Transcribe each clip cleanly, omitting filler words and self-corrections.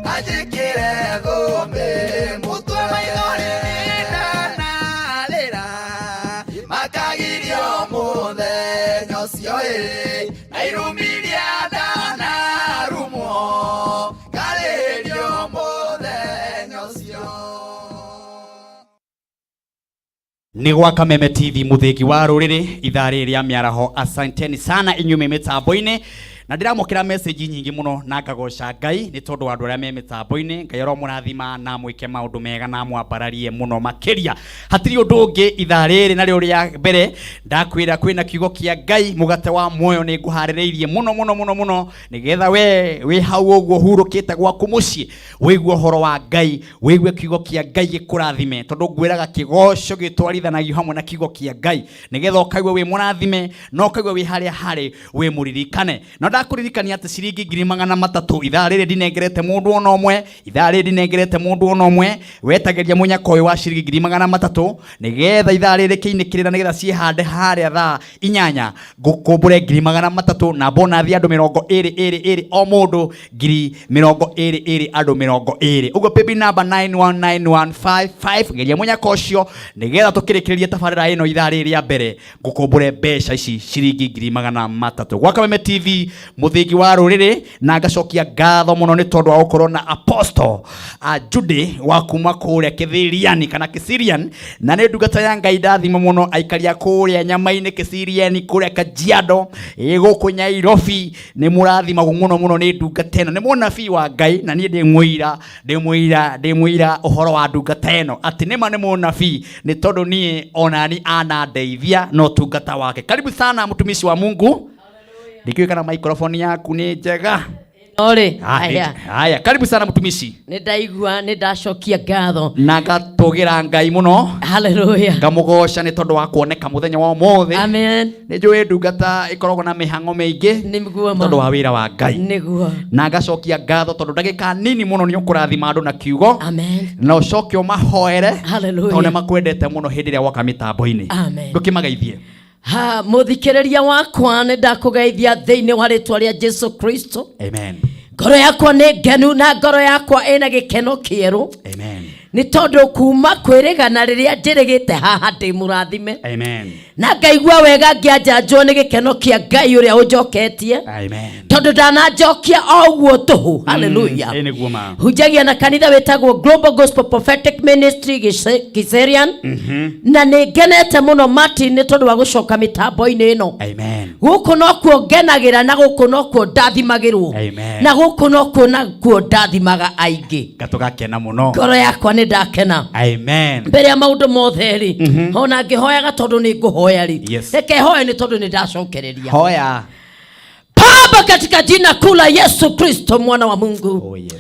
Anjĩkĩre thũmbĩ mũtwe maithori ndanarĩra makagirio mũthenya ũcio ĩ na irumiria ndanarumwo ngarĩrio mũthenya ũcio. Nĩ gwa Kameme TV, mũthĩgi wa rũrĩrĩ, ithaa rĩrĩ rĩa mĩaraho. Asanteni sana inyuĩ mwĩ mĩtambo-inĩ, na ndĩramũkĩra message nyingĩ mũno na ngagoca Ngai nĩ tondũ wa andũ arĩa me mĩtambo-inĩ. Ngai aromũrathima na amwĩke maũndũ mega na amwambararie mũno makĩria. Hatirĩ ũndũ ũngĩ, ithaa rĩrĩ narĩo rĩa mbere ndakwĩra kwĩna kiugo kĩa Ngai, mũgate wa muoyo nĩ ngũharĩrĩirie mũno mũno mũno mũno, nĩgetha we wĩ hau ũguo hurũkĩte gwaku mũciĩ wĩigue ũhoro wa Ngai, wĩigue kiugo kĩa Ngai gĩkũrathime, tondũ ngwĩraga kĩgoco gĩtwarithanagio hamwe na kiugo kĩa Ngai, nĩgetha ũkaigua wĩ mũrathime na ũkaigua wĩ harĩa harĩ wĩ mũririkane. Na ndakũririkania atĩ ciringi 300,000 ithaa rĩrĩ ndinengerete mũndũ ona ũmwe, ithaa rĩrĩ ndinengerete mũndũ ona ũmwe. Wetagĩria mũnyaka ũyũ wa ciringi 300,000 nĩgetha ithaa rĩrĩ kĩinĩkĩrĩra, nĩgetha ciĩhande harĩa thaa 8 ngũkũmbũre 300,000 na bonathi andũ 20 ĩrĩ ĩrĩ, o mũndũ 20,000, andũ 20 ũguo. Paybill number 919155. Geria mũnyaka ũcio nĩgetha tũkĩrĩkĩrĩrie tabarĩra ĩno ithaa rĩrĩ rĩa mbere ngũkũmbũre mbeca ici ciringi 300,000 gwa Kameme TV, mũthingi wa rũrĩrĩ. Na ngacokia ngatho mũno nĩ tondũ wa gũkorwo na Apostle a Jude wa kuma kũrĩa Kĩthiriani kana Kiserian, na nĩ ndungata ya Ngai ndathima mũno, aikaria kũrĩa nyama-inĩ Kiserian, kũrĩa Kajiado, ĩ gũkũ Nyairobi. Nĩ mũrathimagwo mũno mũno nĩ ndungata ĩno, nĩ mũnabii wa Ngai, na niĩ ndĩ mũira, ndĩ mũira, ndĩ mũira ũhoro wa ndungata ĩno atĩ nĩma nĩ mũnabii, nĩ tondũ niĩ onani anandeithia na ũtungata wake. Karibu sana, mtumishi wa Mungu. Ndikĩũĩ kana microphone yaku nĩ njega. Ore. Ah, Aya. Haya, karibu sana, mtumishi. Nĩ ndaigua, nĩ ndacokia ngatho. Na ngatũgĩra Ngai mũno. Haleluya. Ngamũgoca nĩ tondũ wa kuoneka mũthenya wa ũmũthĩ. Amen. Nĩ njũĩ ndungata ĩkoragwo na mĩhang'o mĩingĩ Nĩguo ma. tondũ wa wĩra wa Ngai. Nĩguo. Na ngacokia ngatho tondũ ndagĩka nini mũno nĩ ũkũrathima andũ na kiugo Amen. na ũcoke ũmahoere Hallelujah. tondũ nĩ makwendete mũno hĩndĩ ĩrĩa woka mĩtambo-inĩ. Amen. Ndũkĩmageithie. Ha, mũthikĩrĩria wakwa, nĩ ndakũgeithia thĩinĩ wa rĩtwa rĩa Jesu Kristo. Amen. Ngoro yakwa nĩ ngenu na ngoro yakwa ĩna gĩkeno kĩerũ Amen. nĩ tondũ kuma kwĩrĩgana rĩrĩa njĩrĩgĩte haha ndĩ mũrathime Amen. na ngaigua wega ngĩanjanjwo nĩ gĩkeno kĩa Ngai ũrĩa ũnjoketie Amen. tondũ ndananjokia o ũguo tũhũ. Haleluya. Ĩ nĩguo ma. Hunjagia na kanitha wĩtagwo Global Gospel Prophetic Ministry Kiserian, na nĩ ngenete mũno, Martin, nĩ tondũ wa gũcoka mĩtambo-inĩ ĩno. Amen. Gũkũ nokuo ngenagĩra na gũkũ nokuo ndathimagĩrwo Amen. na gũkũ nokuo nakuo ndathimaga aingĩ. Ngatũgakena mũno. Ngoro yakwa nĩ ndakena. Amen. Mbere ya maũndũ mothe rĩ, ona ngĩhoyaga tondũ nĩ ngũhoya rĩ, reke hoye nĩ tondũ nĩ ndacokereria. Hoya. Baba, katika jina kuu la Yesu Kristo mwana wa Mungu, Oh yes.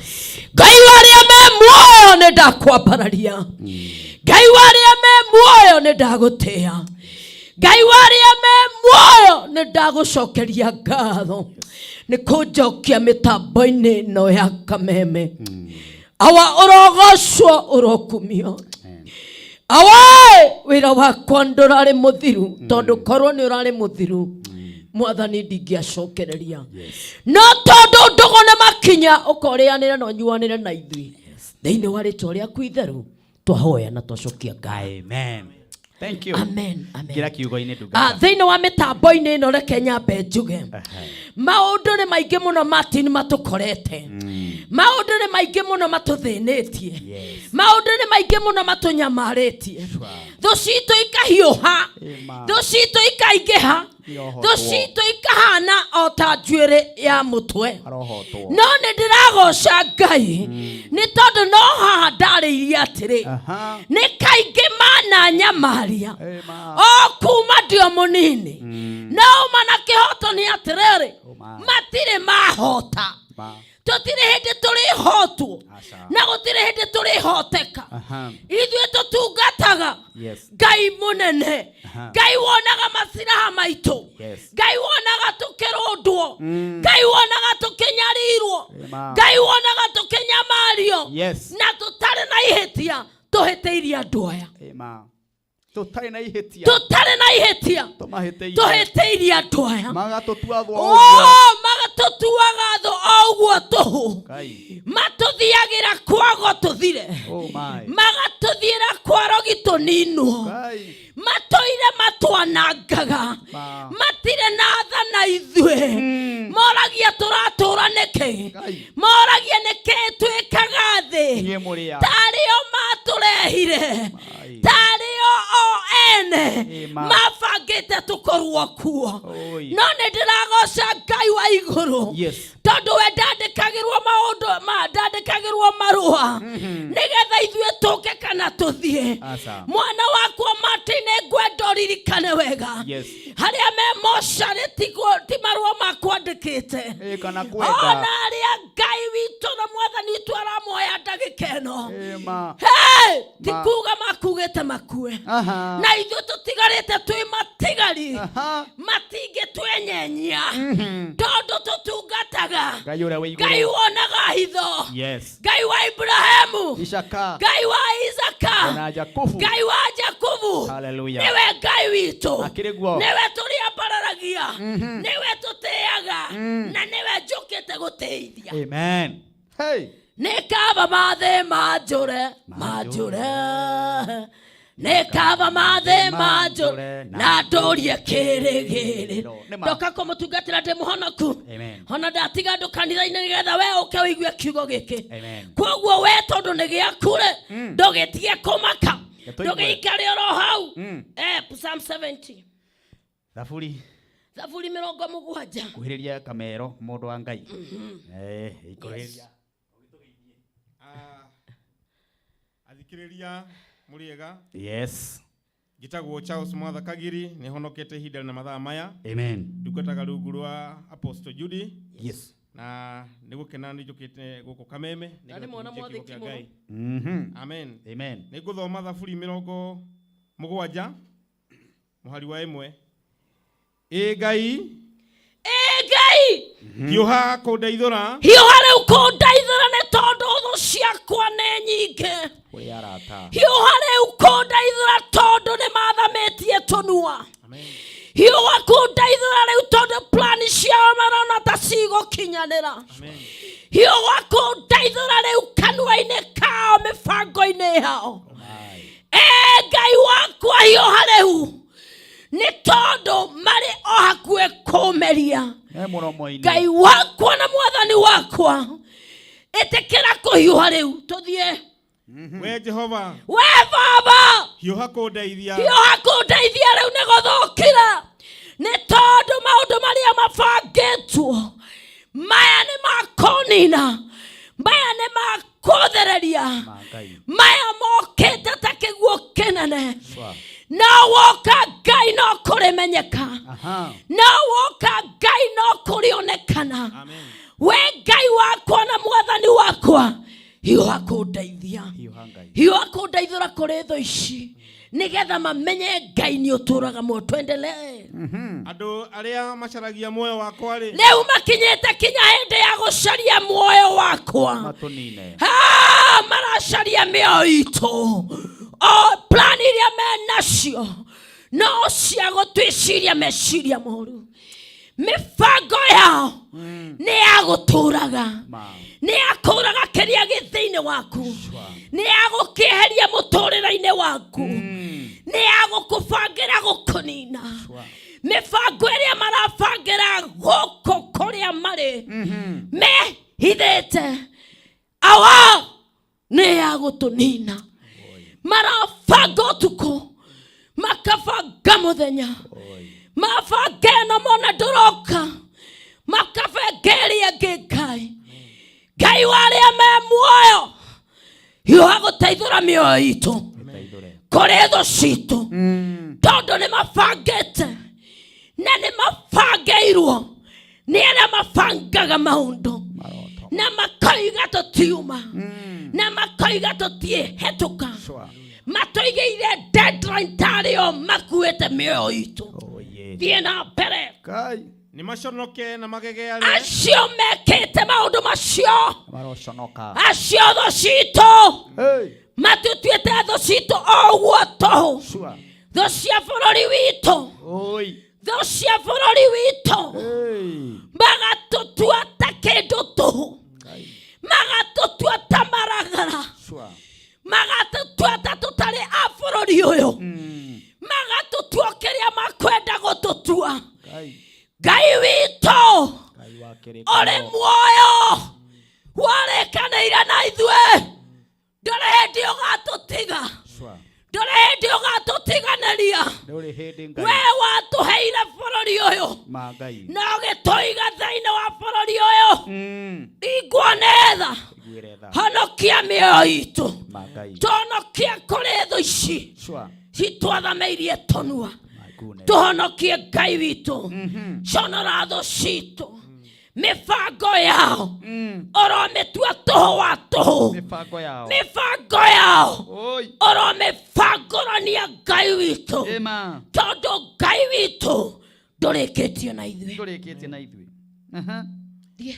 Ngai wa arĩa me muoyo, nĩ ndakwambararia. Ngai wa arĩa me muoyo, nĩ ndagũtĩa. Ngai wa arĩa me muoyo, nĩ ndagũcokeria ngatho nĩ kũnjokia mĩtambo-inĩ ĩno ya Kameme. Awa, ũrogocwo, ũrokumio. Awa, wĩra wakwa ndũrarĩ mũthiru, tondũ korwo nĩ ũrarĩ mũthiru, Mwathani, ndingĩacokereria, no tondũ ndũgũ nĩ makinya ũkorĩanĩre na ũnyuanĩre na ithuĩ, thĩinĩ wa rĩtwa rĩaku itheru twahoya na twacokia ngatho. Amen. Thank you. Amen, amen. Ngira kiugo-inĩ, Ah, ndungata. Thĩinĩ wa mĩtambo-inĩ ĩno, reke nyambe njuge maũndũ nĩ maingĩ mũno, Martin, matũkorete. Maũndũ nĩ maingĩ mũno matũthĩnĩtie. Maũndũ nĩ maingĩ mũno matũnyamarĩtie. Thũ citũ ikahiũha. Ĩma. Thũ citũ ikaingĩha. Irohotwo. Thũ citũ ikahana o ta njuĩrĩ ya mũtwe. Arohotwo. No nĩ ndĩragoca Ngai nĩ tondũ no haha ndarĩirie atĩrĩ, nĩ kaingĩ mananyamaria Ĩma. o kuma ndio mũnini, no uma na kĩhoto nĩ atĩrĩrĩ, Ũma. matirĩ mahota. Ma. Tũtirĩ hĩndĩ tũrĩhotwo Aca. na gũtirĩ hĩndĩ tũrĩhoteka. Ithuĩ tũtungataga Ngai mũnene, Ngai wonaga maciraha maitũ, Ngai wonaga tũkĩrũndwo, Ngai wonaga tũkĩnyarirwo, Ĩma. Ngai wonaga tũkĩnyamario na tũtarĩ na ihĩtia tũhĩtĩirie andũ aya. Ĩma. Tũtarĩ na ihĩtia. Tũtarĩ na ihĩtia. Tũmahĩtĩirie. Tũhĩtĩirie andũ aya. Magatũtua thũ o Oh, ũguo. Magatũtuaga thũ o ũguo tũhũ. Ngai. Matũthiaga. ndogo tũthire, Oh my. magatũthiĩra kwarogi tũninwo, Ngai. matũire matwanangaga, Ma. matirĩ na tha na ithuĩ. Moragia tũratũra nĩkĩ? Ngai. Moragia nĩkĩ twĩkaga thĩ? Inyuĩ mũrĩ a. Tarĩo matũrehire, Ai. tarĩo o ene Ĩma. mabangĩte tũkorwo kuo. Oi. No nĩ ndĩragoca Ngai wa igũrũ, Yes. tondũ we ndandĩkagĩrwo maũndũ ma ndandĩkagĩrwo marũa nĩgetha ithuĩ tũke kana tũthiĩ. Aca. Mwana wakwa Martin, nĩ ngwenda ũririkane wega, Yes. harĩa me mocarĩ ti marũa makwandĩkĩte. Ĩ, kana kwenda. Ona arĩa Ngai witũ na Mwathani witũ aramoya ndagĩka ĩno. Ĩma. Hey, ti Ma. kuga makugĩte makue, Aha. na ithuĩ tũtigarĩte twĩ matigari, Aha. matingĩtwenyenyia, tondũ tũtungataga Ngai ũrĩa wĩ Ngai igũrũ. wonaga hitho, Yes. Ngai wa Ibrahimu, Ishaka. Ngai wa Isaka, Na Jakubu. Ngai wa Jakubu. Hallelujah. Nĩwe Ngai witũ. Akĩrĩ guo. Nĩwe tũrĩambararagia, nĩwe tũtĩaga, na nĩwe njũkĩte gũtĩithia. Amen. Hey. Nĩ kaba mathĩ manjũre, manjũre, nĩ kaba mathĩ manjũre na ndũrie kĩrĩgĩrĩ. Nĩ ma. Ndoka kũmũtungatĩra ndĩ mũhonoku. Amen. Ona ndatiga andũ kanitha-inĩ nĩgetha we ũke ũigue kiugo gĩkĩ. Amen. Koguo we tondũ nĩ gĩaku-rĩ, ndũgĩtige kũmaka, Tũigue. ndũgĩikare oro hau. Psalm 70. Thaburi. Thaburi 70. Kuhĩrĩria kamero mũndũ wa Ngai. Eh, ikuhĩrĩria. Ah, athikĩrĩria mũrĩega. Yes. Njĩtagwo Charles Mwatha Kagiri, nĩ honokete ihinda na mathaa maya. Amen. Ndungataga rungu rwa Apostle Judy, Yes. na nĩ gũkena nĩ njũkĩte gũkũ Kameme Na nĩ nĩgetha mwana tũhunjie kiugo mwathĩki kĩa mũno. Ngai. Amen. Amen. Nĩ ngũthoma Thaburi 70 mũhari wa 1. Ĩ Ngai, Ĩ Ngai, hiũha kũndeithũra, hiũha rĩu kũndeithũra, nĩ tondũ thũ ciakwa nĩ nyingĩ. Kũrĩ arata. Hiũha rĩu kũndeithũra, tondũ nĩ mathamĩtie tũnua. Amen. Hiũha kũndeithũra rĩu, tondũ plani ciao marona ta cigũkinyanĩra. Amen. Hiũha kũndeithũra rĩu kanua-inĩ kao, mĩbango-inĩ yao. Ai. E Ngai wakwa, hiũha rĩu, nĩ tondũ marĩ o hakuhĩ kũmeria. Me mũromo-inĩ. Ngai wakwa na Mwathani wakwa, ĩtĩkĩra kũhiũha rĩu tũthiĩ. We Jehova, We Baba, hiũha kũndeithia, hiũha kũndeithia rĩu, nĩ gũthũkira, nĩ tondũ maũndũ marĩa mabangĩtwo maya nĩ makũnina, maya nĩ makũthereria, Ma Ngai. maya mokĩte ta kĩguũ kĩnene. Sure. No woka Ngai no kũrĩmenyeka. Aha. No woka Ngai no kũrĩonekana. Amen. We Ngai wakwa na Mwathani wakwa, hiũha kũndeithia. Hiũha Ngai. Hiũha kũndeithũra kũrĩ thũ ici, nĩgetha mamenye Ngai nĩ ũtũraga muoyo. Twendelee. Andũ arĩa macaragia muoyo wakwa rĩ, Rĩu makinyĩte kinya hĩndĩ ya gũcaria muoyo wakwa. Matũnine. Ah, maracaria mĩoyo itũ, o plan iria menacio no cia gũtwĩciria meciria moru. Mĩbango yao nĩ ya gũtũraga, Ma. nĩ ya kũraga kĩrĩa gĩ thĩinĩ waku, nĩ ya gũkĩeheria mũtũrĩre-inĩ waku, nĩ ya gũkũbangĩra gũkũnina. Mĩbango ĩrĩa marabangĩra gũkũ kũrĩa marĩ mehithĩte awa nĩ ya gũtũnina. Marabanga ũtukũ, makabanga mũthenya, mabanga ĩno mona ndũroka, makabanga ĩrĩa ĩngĩ. Ngai, Ngai wa arĩa me muoyo, hiũha gũteithũra mĩoyo itũ Gĩteithũre. kũrĩ thũ citũ, tondũ nĩ mabangĩte na nĩ mabangĩirwo nĩ arĩa mabangaga maũndũ, Maroto. na makoiga tũtiuma, na makoiga tũtiĩhetũka. Sure. Matũigĩire deadline tarĩ o makuĩte mĩoyo itũ. Oh, yeah. Thiĩ na mbere. Ngai. Nĩ maconoke na magegeare, Acio mekĩte maũndũ macio, Maroconoka. acio thũ citũ, Hey. matutuĩte thũ citũ o ũguo tũhũ, Sure. thũ cia bũrũri witũ, Oi. thũ cia bũrũri witũ, Hey. magatũtua ta kĩndũ tũhũ, Ngai. magatũtua ta maragara. Sure. Ndũrĩ hĩndĩ ũgatũtiganĩria. Ndũrĩ hĩndĩ Ngai. We watũheire bũrũri ũyũ Ma Ngai. na ũgĩtũiga thĩinĩ wa bũrũri ũyũ. Igua nĩ tha. Iguĩre tha. Honokia mĩoyo itũ. Ma Ngai. Tũhonokie kũrĩ thũ ici Sure. citwathamĩirie tũnua. My goodness. Tũhonokie Ngai witũ. Conora thũ citũ, mĩbango yao ũromĩtua tũhũ wa tũhũ. Mĩbango yao. Mĩbango yao Oi. ũromĩbangũrania, Ngai witũ. Ĩma. Tondũ Ngai witũ ndũrĩkĩtie na ithuĩ. Ndũrĩkĩtie na ithuĩ. Aha. Thiĩ.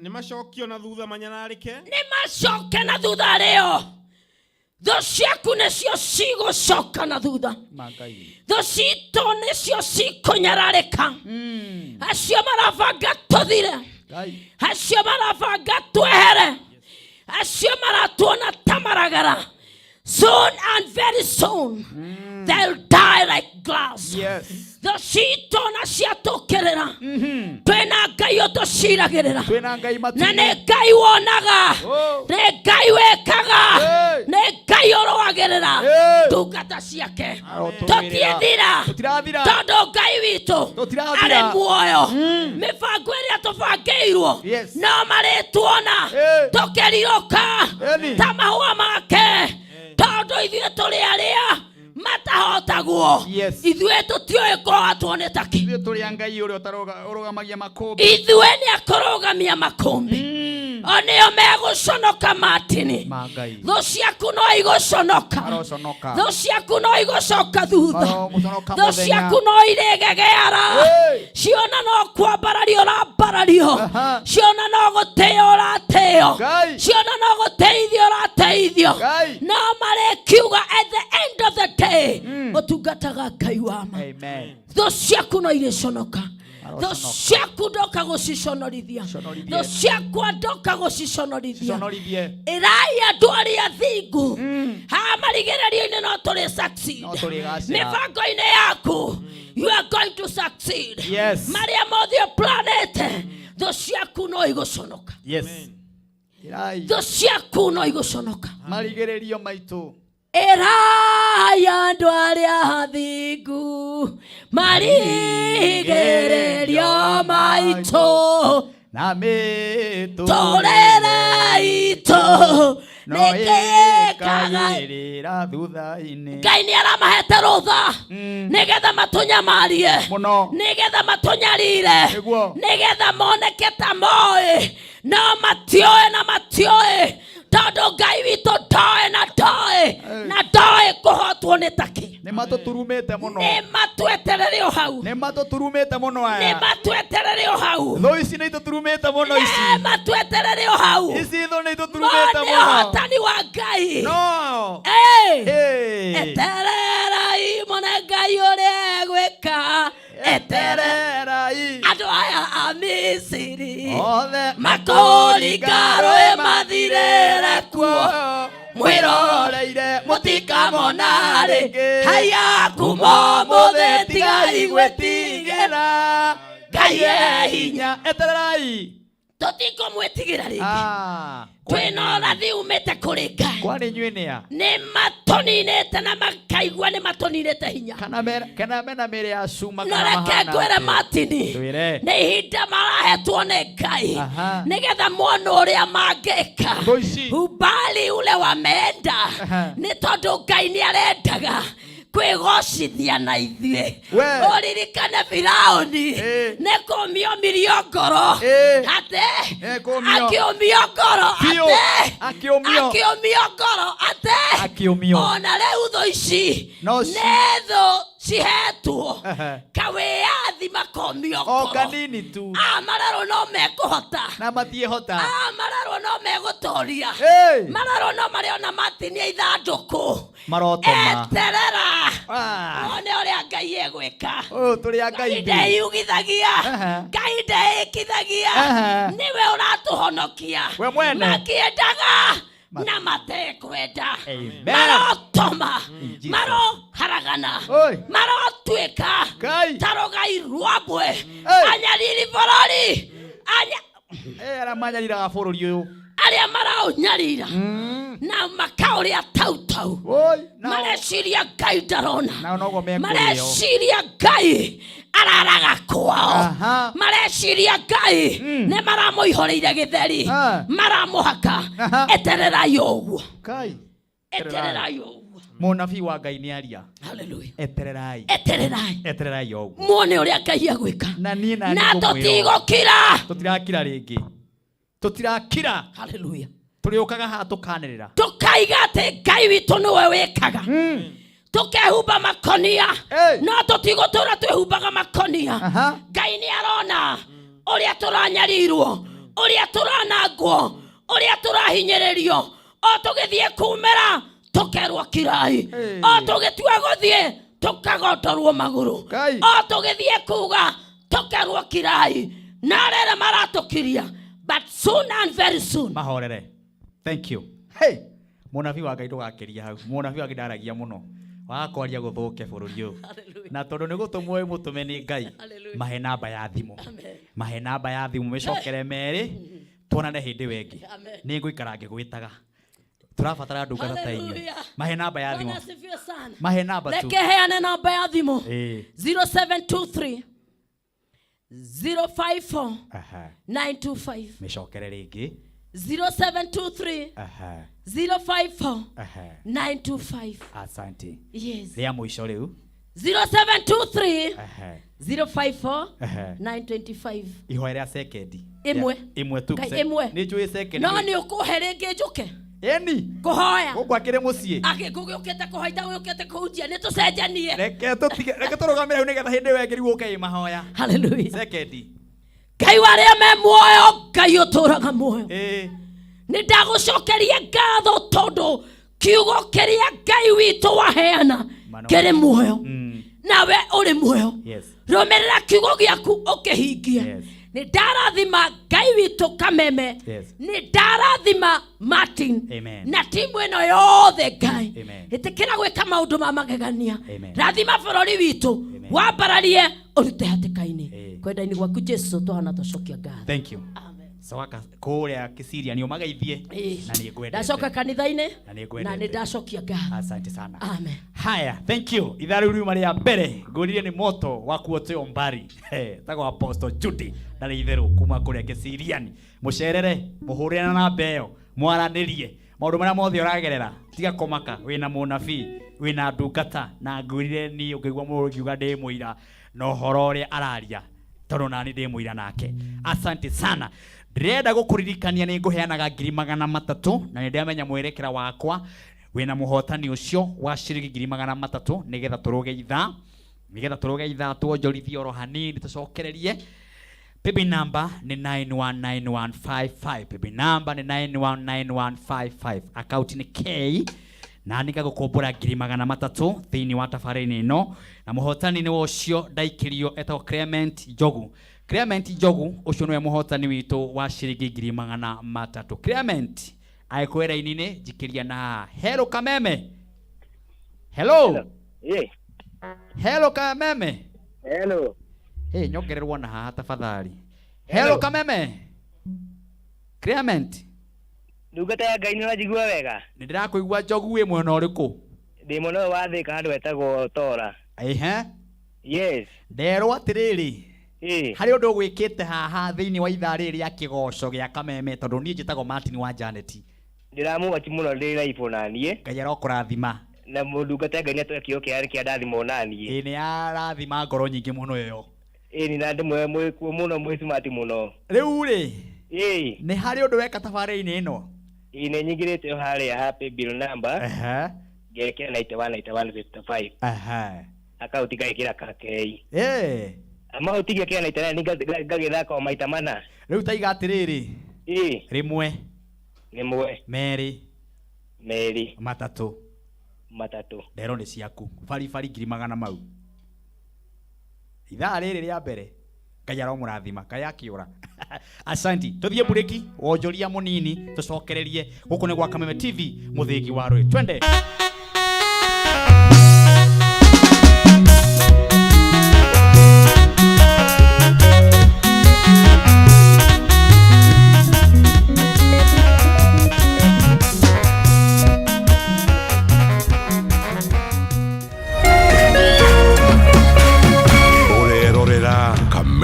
Nĩ macokio na thutha manyararĩke. Nĩ macoke na thutha rĩo. Thũ ciaku nĩcio cigũcoka na thutha. Ma Ngai. Thũ citũ nĩcio cikũnyararĩka. Acio marabanga tũthire, Ngai. acio marabanga twehere, acio maratuona ta maragara, soon and very soon they'll die like glass. Thũ citũ na ciatũkĩrĩra, twĩna Ngai ũtũciragĩrĩra. Twĩna Ngai Na matu-inĩ. nĩ Ngai wonaga. Oh. Nĩ Ngai wĩkaga. Hey. Nĩ Ngai ũrũagĩrĩra Hey. ndungata ciake. Arotũrũĩrĩra. Tũtiĩthira. Tũtirathira. Tondũ Ngai witũ Tũtirathira. arĩ muoyo. Mĩbango ĩrĩa tũbangĩirwo, no marĩtuona Hey. tũkĩrirũka Eni. ta mahũa make, tondũ ithuĩ tũrĩ arĩa matahotagwo. Ithuĩ tũtiũĩ kũhotwo nĩ takĩ. Ithuĩ tũrĩ a Ngai ũrĩa ũrũgamagia makũmbĩ. Ithuĩ nĩ akũrũgamia makũmbĩ, o nĩo megũconoka matini. Ma Ngai. Thũ ciaku no igũconoka. Maroconoka. Thũ ciaku no igũcoka thutha. Maromũconoka Thũ mũthenya. ciaku no irĩgegeara. Hey. Ciona no kwambarario ũrambarario. Aha. Ciona no gũtĩo ũratĩo. Ngai. Ciona no gũteithio ũrateithio. Ngai. No marĩkiuga at the end of the day ũtungataga Ngai wa ma. Amen. Thũ ciaku no irĩconoka. Thũ Maroconoka. ciaku ndoka gũciconorithia. Conorithie. Thũ ciakwa ndoka gũciconorithia. Conorithie. Ĩrai andũ arĩa thingu ha marigĩrĩrio-inĩ no tũrĩ succeed. No tũrĩgacĩra. Mĩbango-inĩ yaku you are going to succeed. Marĩa mothe ũplanĩte, thũ ciaku no igũconoka. Yes. Ĩrai. Thũ ciaku no igũconoka. Marigĩrĩrio maitũ. Ĩrai andũ arĩa athingu marigĩrĩrio maitũ na mĩtũrĩre tũrĩre itũ no nĩkĩkaga. ĩkagĩrĩra thutha-inĩ. Ngai nĩ aramahete rũtha nĩgetha matũnyamarie, Mũno. nĩgetha matũnyarire, Nĩguo. nĩgetha moneke ta moĩ, no matioĩ na matioĩ, tondũ Ngai witũ ndoĩ na ndoĩ na ndoĩ kũhotwo nĩ takĩ. Nĩ matũturumĩte mũno. Nĩ matweterere o hau. Nĩ matũturumĩte mũno Nĩ aya. matweterere o hau. Thũ ici nĩ itũturumĩte mũno ici. Nĩ matweterere o hau. Ici thũ nĩ itũturumĩte Mone mũno. ũhotani wa Ngai. No. Hey! Hey. Etererai mone Ngai ũrĩa egwĩka. Etere Etererai. Andũ aya a Misiri othe makũringa rũĩ mathirĩre kuo. Mwĩroreire. Mũtikamona rĩngĩ. Haya, kuma ũmũthĩ tigai gwĩtigĩra. Ngai e hinya. Etererai. Tũtikũmwĩtigĩra rĩngĩ. Ah. Twĩna ũrathi umĩte kũrĩ Ngai. Kwani inyuĩ nĩa? Nĩ matũninĩte na makaigua nĩ matũninĩte hinya. Kana mena mĩĩrĩ ya cuma No kana reke mahana ngwĩre atĩa? Martini, Twĩre. nĩ ihinda marahetwo nĩ Ngai Aha. nĩgetha mone ũrĩa mangĩka. Thũ ici. Umbali ule wameenda, Aha. nĩ tondũ Ngai nĩ arendaga kwĩgocithia na ithuĩ. We. Ũririkane Firaũni Eh. nĩ kũmiomirio ngoro. Eh. Atĩ Eh, kũũmio. akĩũmio ngoro. Biũ. Atĩ Akĩũmio. akĩũmio ngoro atĩ Akĩũmio. ona rĩu thũ ici No nĩ thũ cihetwo Ehe. kawĩyathi makomio O ngoro. kanini tu. A marerwo no mekũhota. Na matiĩhota. A marerwo no megũtoria. Hey. Marerwo no marĩona matinia ithandũkũ. Marotoma. Eterera Ah. one ũrĩa Ngai egwĩka. Ũyũ tũrĩ a Ngai Ngai ithuĩ. ndeyugithagia. Aha. Ngai ndeĩkithagia. Aha. Nĩwe ũratũhonokia. We mwene. Makĩendaga na matekwenda, Amen. marotoma, In Jesus. maroharagana, Oi. marotuĩka Ngai. ta rũgai rwa mbwe. Hey. Anyariri bũrũri anya Eh, arĩa manyariraga bũrũri ũyũ. Arĩa maraũnyarira na makaũrĩa tautau, Oi, nao mareciria Ngai ndarona, nao noguo mekũrĩo. Mareciria Ngai araraga kwao, Aha. mareciria Ngai nĩ maramũihũrĩire gĩtheri, Ah. maramũhaka. Aha. Etererai ũguo. Kai. Etererai ũguo. Mũnabii wa Ngai nĩ aria. Haleluya. Etererai. Etererai. Etererai o ũguo. Muone ũrĩa Ngai agwĩka. Na niĩ na Na niĩ ngũmwĩra ũũ. tũtigũkira. Tũtirakira rĩngĩ. Tũtirakira. Haleluya. Tũrĩũkaga haha tũkanĩrĩra. Tũkaiga atĩ Ngai witũ nĩwe wĩkaga, tũkehumba makonia. Hey. No tũtigũtũra twĩhumbaga makonia. Aha. Ngai nĩ arona ũrĩa tũranyarirwo, ũrĩa tũranangwo, ũrĩa tũrahinyĩrĩrio. O tũgĩthiĩ kumĩra tũkerwo kirai. Hey. O tũgĩtua gũthiĩ tũkagondorwo magũrũ. Ngai. O tũgĩthiĩ kuga tũkerwo kirai, na rĩrĩ maratũkiria, but soon and very soon. Mahorere. Thank you. Hey, mũnabii wa Ngai, ndũgakĩria hau. Mũnabii wa Ngai ndaragia mũno, waga kwaria gũthũke bũrũri ũyũ. Hallelujah. Na tondũ nĩ gũtũmwo wĩ mũtũme nĩ Ngai, Hallelujah. mahe namba ya thimũ. Amen. Mahe namba ya thimũ, mĩcokere merĩ, tuonane hĩndĩ ĩyo ĩngĩ. Amen. Nĩ ngũikara ngĩgwĩtaga, tũrabatara ndungata ta inyuĩ. Hallelujah. Mahe namba ya thimũ. Bwana asifiwe sana. Mahe namba tu. Reke heane namba ya thimũ. Ĩĩ. 0723 054 Aha. 925. Mĩcokere rĩngĩ. 0723 Aha. 054 Aha. 925. Asante. Yes. Rĩa mũico rĩu. 0723 Aha. 054 Aha. 925. Ihoya rĩa sekendi. Ĩmwe. Ĩmwe tu. Ngai, ĩmwe. Nĩ njũĩ sekendi. No nĩ ũkũhe rĩngĩ njũke Ĩni. kũhoya. Gũkũ akĩrĩ mũciĩ. Agĩkũgĩũkĩte kũhoya, itagũgĩũkĩte kũhunjia, nĩ tũcenjanie. Reke tũtige, reke tũrũgamĩre hau nĩgetha hĩndĩ ĩyo ĩngĩ rĩu ũke ĩ mahoya. Haleluya. Sekendi. Ngai wa arĩa me muoyo, Ngai ũtũraga muoyo, Ĩĩ. nĩ ndagũcokeria ngatho tondũ kiugo kĩrĩa Ngai witũ waheana Mano. kĩrĩ muoyo. Nawe ũrĩ muoyo. Yes. Rũmĩrĩra kiugo gĩaku ũkĩhingie. Yes. Nĩ ndarathima Ngai witũ Kameme. Yes. Nĩ ndarathima Martin Amen. na timu ĩno yothe. Ngai, Amen. ĩtĩkĩra gwĩka maũndũ ma magegania. Amen. Rathima bũrũri witũ, Amen. wambararie ũrute hatĩka-inĩ. Eh. Kwenda-inĩ gwaku Jesu twahana twacokia ngatho. Thank you. Amen. Coka kũrĩa Kisiria nĩ ũmageithie. Ĩĩ. Na nĩ ngwendete. Ndacoka kanitha-inĩ. Na nĩ ngwendete. Na nĩ ndacokia ngatho. Asante sana. Amen. Haya, thank you. Ithaa rĩu riuma rĩa mbere ngũririe nĩ moto wa kuoteo mbari. Tagwo Apostle Judy ndarĩ itherũ kuma kũrĩa Kisiriani. Mũcerere, mũhũrĩre na namba ĩyo, mwaranĩrie maũndũ marĩa mothe ũragerera. Tiga kũmaka, wĩna mũnabii, wĩna ndungata, na ngwĩrire niĩ ũngĩigua mũndũ ũngiuga ndĩ mũira na ũhoro ũrĩa araria, tondũ nani ndĩ mũira nake. Asante sana. Ndĩrenda gũkũririkania nĩ ngũheanaga 300,000, na nĩ ndĩramenya mwerekera wakwa wĩna mũhotani ũcio wa ciringi 300,000, nĩgetha tũrũge ithaa, nĩgetha tũrũge ithaa, tuonjorithie oro hanini, tũcokererie. Paybill number nĩ 919155. Paybill number nĩ 919155. Account nĩ K na nĩ ngagũkombora 300,000 thĩinĩ wa tabarĩra ĩno, na mũhotani nĩ ũcio ndaikĩrio etagwo Clement Njogu. Clement Njogu ũcio nĩwe mũhotani witũ wa ciringi 300,000. Clement, angĩkorwo raini-inĩ, njikĩria na haha. Hello Kameme. Hello. Yeah. Hello Kameme. Hello. Hey, nyongererwo na haha tafadhali. Hello Kameme. Clement. Ndungata ya Ngai, nĩ ũranjigua wega? Nĩ ndĩrakũigua. Njogu, wĩ mwena ũrĩkũ? Ndĩ mwena ũyũ wa Thĩka, handũ hetagwo Tora. Ehe. Yes. Nderwo atĩrĩrĩ, Ĩĩ. harĩ ũndũ ũgwĩkĩte haha thĩinĩ wa ithaa rĩrĩ rĩa kĩgoco gĩa Kameme, tondũ niĩ njĩtagwo Martin wa Janet. Ndĩramũwachi mũno ndĩ live naniĩ. Ngai arokũrathima. Na mũndungata ya Ngai nĩatũhe kĩo kĩa kĩa ndathimwo naniĩ. Ĩĩ, nĩ yarathima ngoro nyingĩ mũno ĩyo. Ĩĩ, nĩ na ndĩmwe mwĩkuo mũno, mwĩ smart mũno. Rĩu rĩ, Ĩĩ. nĩ harĩ ũndũ weka tabarĩra-inĩ ĩno? Ĩĩ, nĩ nyingĩrĩte o harĩa ha paybill number. Ehe. Ngekĩra 91 91 55. Ehe. Akaunti ngagĩkĩra kakei. Ĩĩ. Amahuti ngekĩra 99, ngagĩthaka o maita mana. Rĩu taiga atĩrĩrĩ, Ĩĩ. 1, 1, 2, 2, 3, 3. Ndero nĩ ciaku baribari ngiri magana mau ithaa rĩrĩ rĩa mbere. Ngai aromũrathima. Ngai akĩũra. Asanti. Tũthiĩ mburĩki wonjoria mũnini, tũcokererie. Gũkũ nĩ gwa Kameme TV, mũthĩgi wa rũĩ. Twende.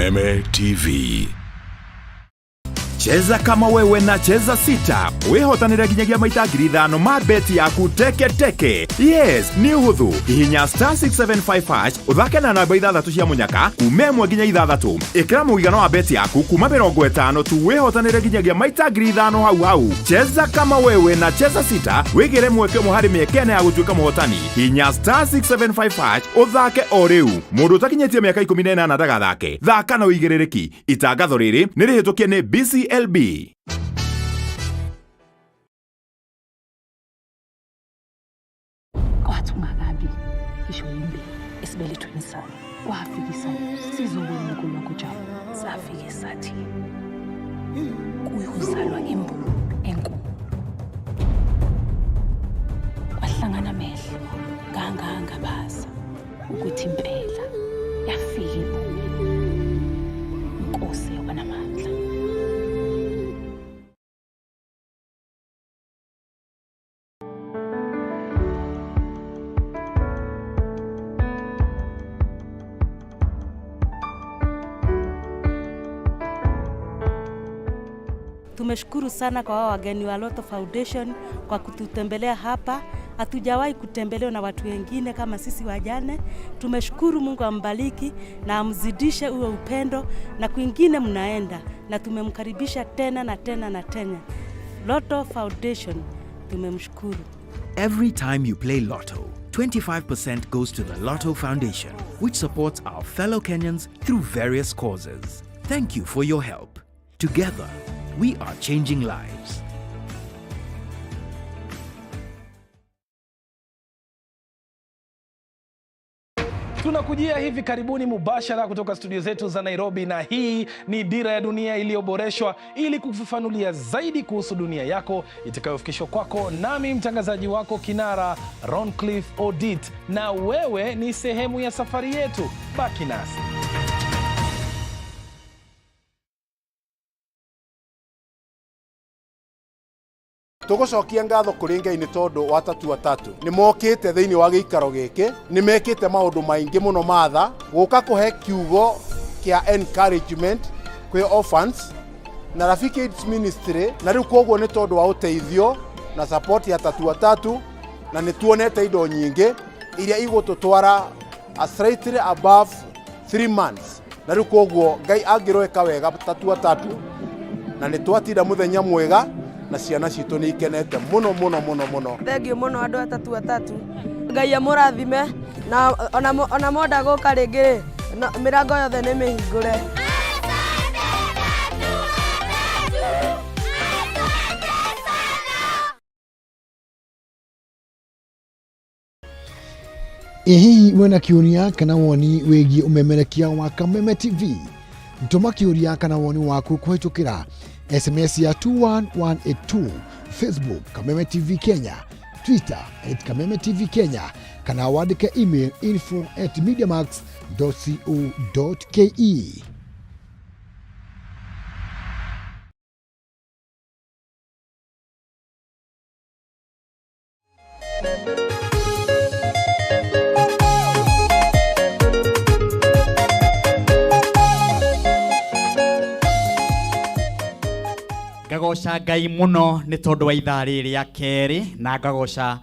Kameme TV. Cheza kama wewe na Cheza Sita wihotanire nginyagia maita 5,000 ma beti yaku teke teke. Yes, nĩ ũhũthũ. Hihinya star 675 hash ũthake na namba ithathatũ cia mũnyaka kuma 1 nginya 6. Ĩkĩra mũigana wa beti yaku kuma 50 tu wihotanire nginyagia maita 5,000 hau hau. Cheza kama wewe na Cheza Sita wĩgĩre mweke ũmwe harĩ mĩeke ĩna ya gũtuĩka mũhotani. Hihinya star 675 hash ũthake o rĩu. Mũndũ ũtakinyĩtie mĩaka 18 ndagathake. Thaka na ũigĩrĩrĩki. Itangatho rĩrĩ nĩ rĩhĩtũkie nĩ BCLB. Kwathi ungakabi ngisho yimbi esibelethweni sami kwafikisa sizobona unkulunkulu jabu safike sathi kuyozalwa imbulu enkulu kwahlangana amehlo ngangangabaza ukuthi impela yafika imbulu inkosi yobanamandla. Tumeshukuru sana kwa wao wageni wa Lotto Foundation kwa kututembelea hapa. Hatujawahi kutembelewa na watu wengine kama sisi wajane. Tumeshukuru, Mungu ambariki na amzidishe uwe upendo na kwingine mnaenda, na tumemkaribisha tena na tena na tena. Lotto Foundation tumemshukuru. Every time you play Lotto, 25% goes to the Lotto Foundation, which supports our fellow Kenyans through various causes. Thank you for your help. Together, we are changing lives. Tunakujia hivi karibuni mubashara kutoka studio zetu za Nairobi, na hii ni Dira ya Dunia iliyoboreshwa ili kufafanulia zaidi kuhusu dunia yako itakayofikishwa kwako nami mtangazaji wako kinara Roncliffe Odit, na wewe ni sehemu ya safari yetu. Baki nasi. Tũgũcokia ngatho kũrĩ Ngai nĩ tondũ wa Tatu Atatu nĩ mokĩte thĩinĩ wa gĩikaro gĩkĩ, nĩ mekĩte maũndũ maingĩ mũno matha gũka kũhe kiugo kĩa encouragement kwĩ orphans na Rafiki AIDS Ministry, na rĩu koguo nĩ tondũ wa ũteithio na support ya Tatu Atatu, na nĩ tuonete indo nyingĩ iria igũtũtwara a slightly above 3 months, na rĩu koguo Ngai angĩroeka wega Tatu Atatu, na nĩ twatinda mũthenya mwega na ciana citũ nĩ ikenete mũno mũno mũno mũno. Thengiũ mũno andũ a Tatu Atatu, Ngai amũrathime na ona monda gũka rĩngĩ rĩ, mĩrango yothe nĩ mĩhingũre. Ĩ hihi wĩna kĩũria kana woni wĩgiĩ ũmemerekia wa Kameme TV? Tũma kĩũria kana woni waku kũhĩtũkĩra SMS ya 21182, Facebook Kameme TV Kenya, Twitter at Kameme TV Kenya, kana wandĩke email info@mediamax.co.ke. Ngagoca Ngai muno nĩ tondũ wa ithaa rĩrĩ rĩa kerĩ, na ngagoca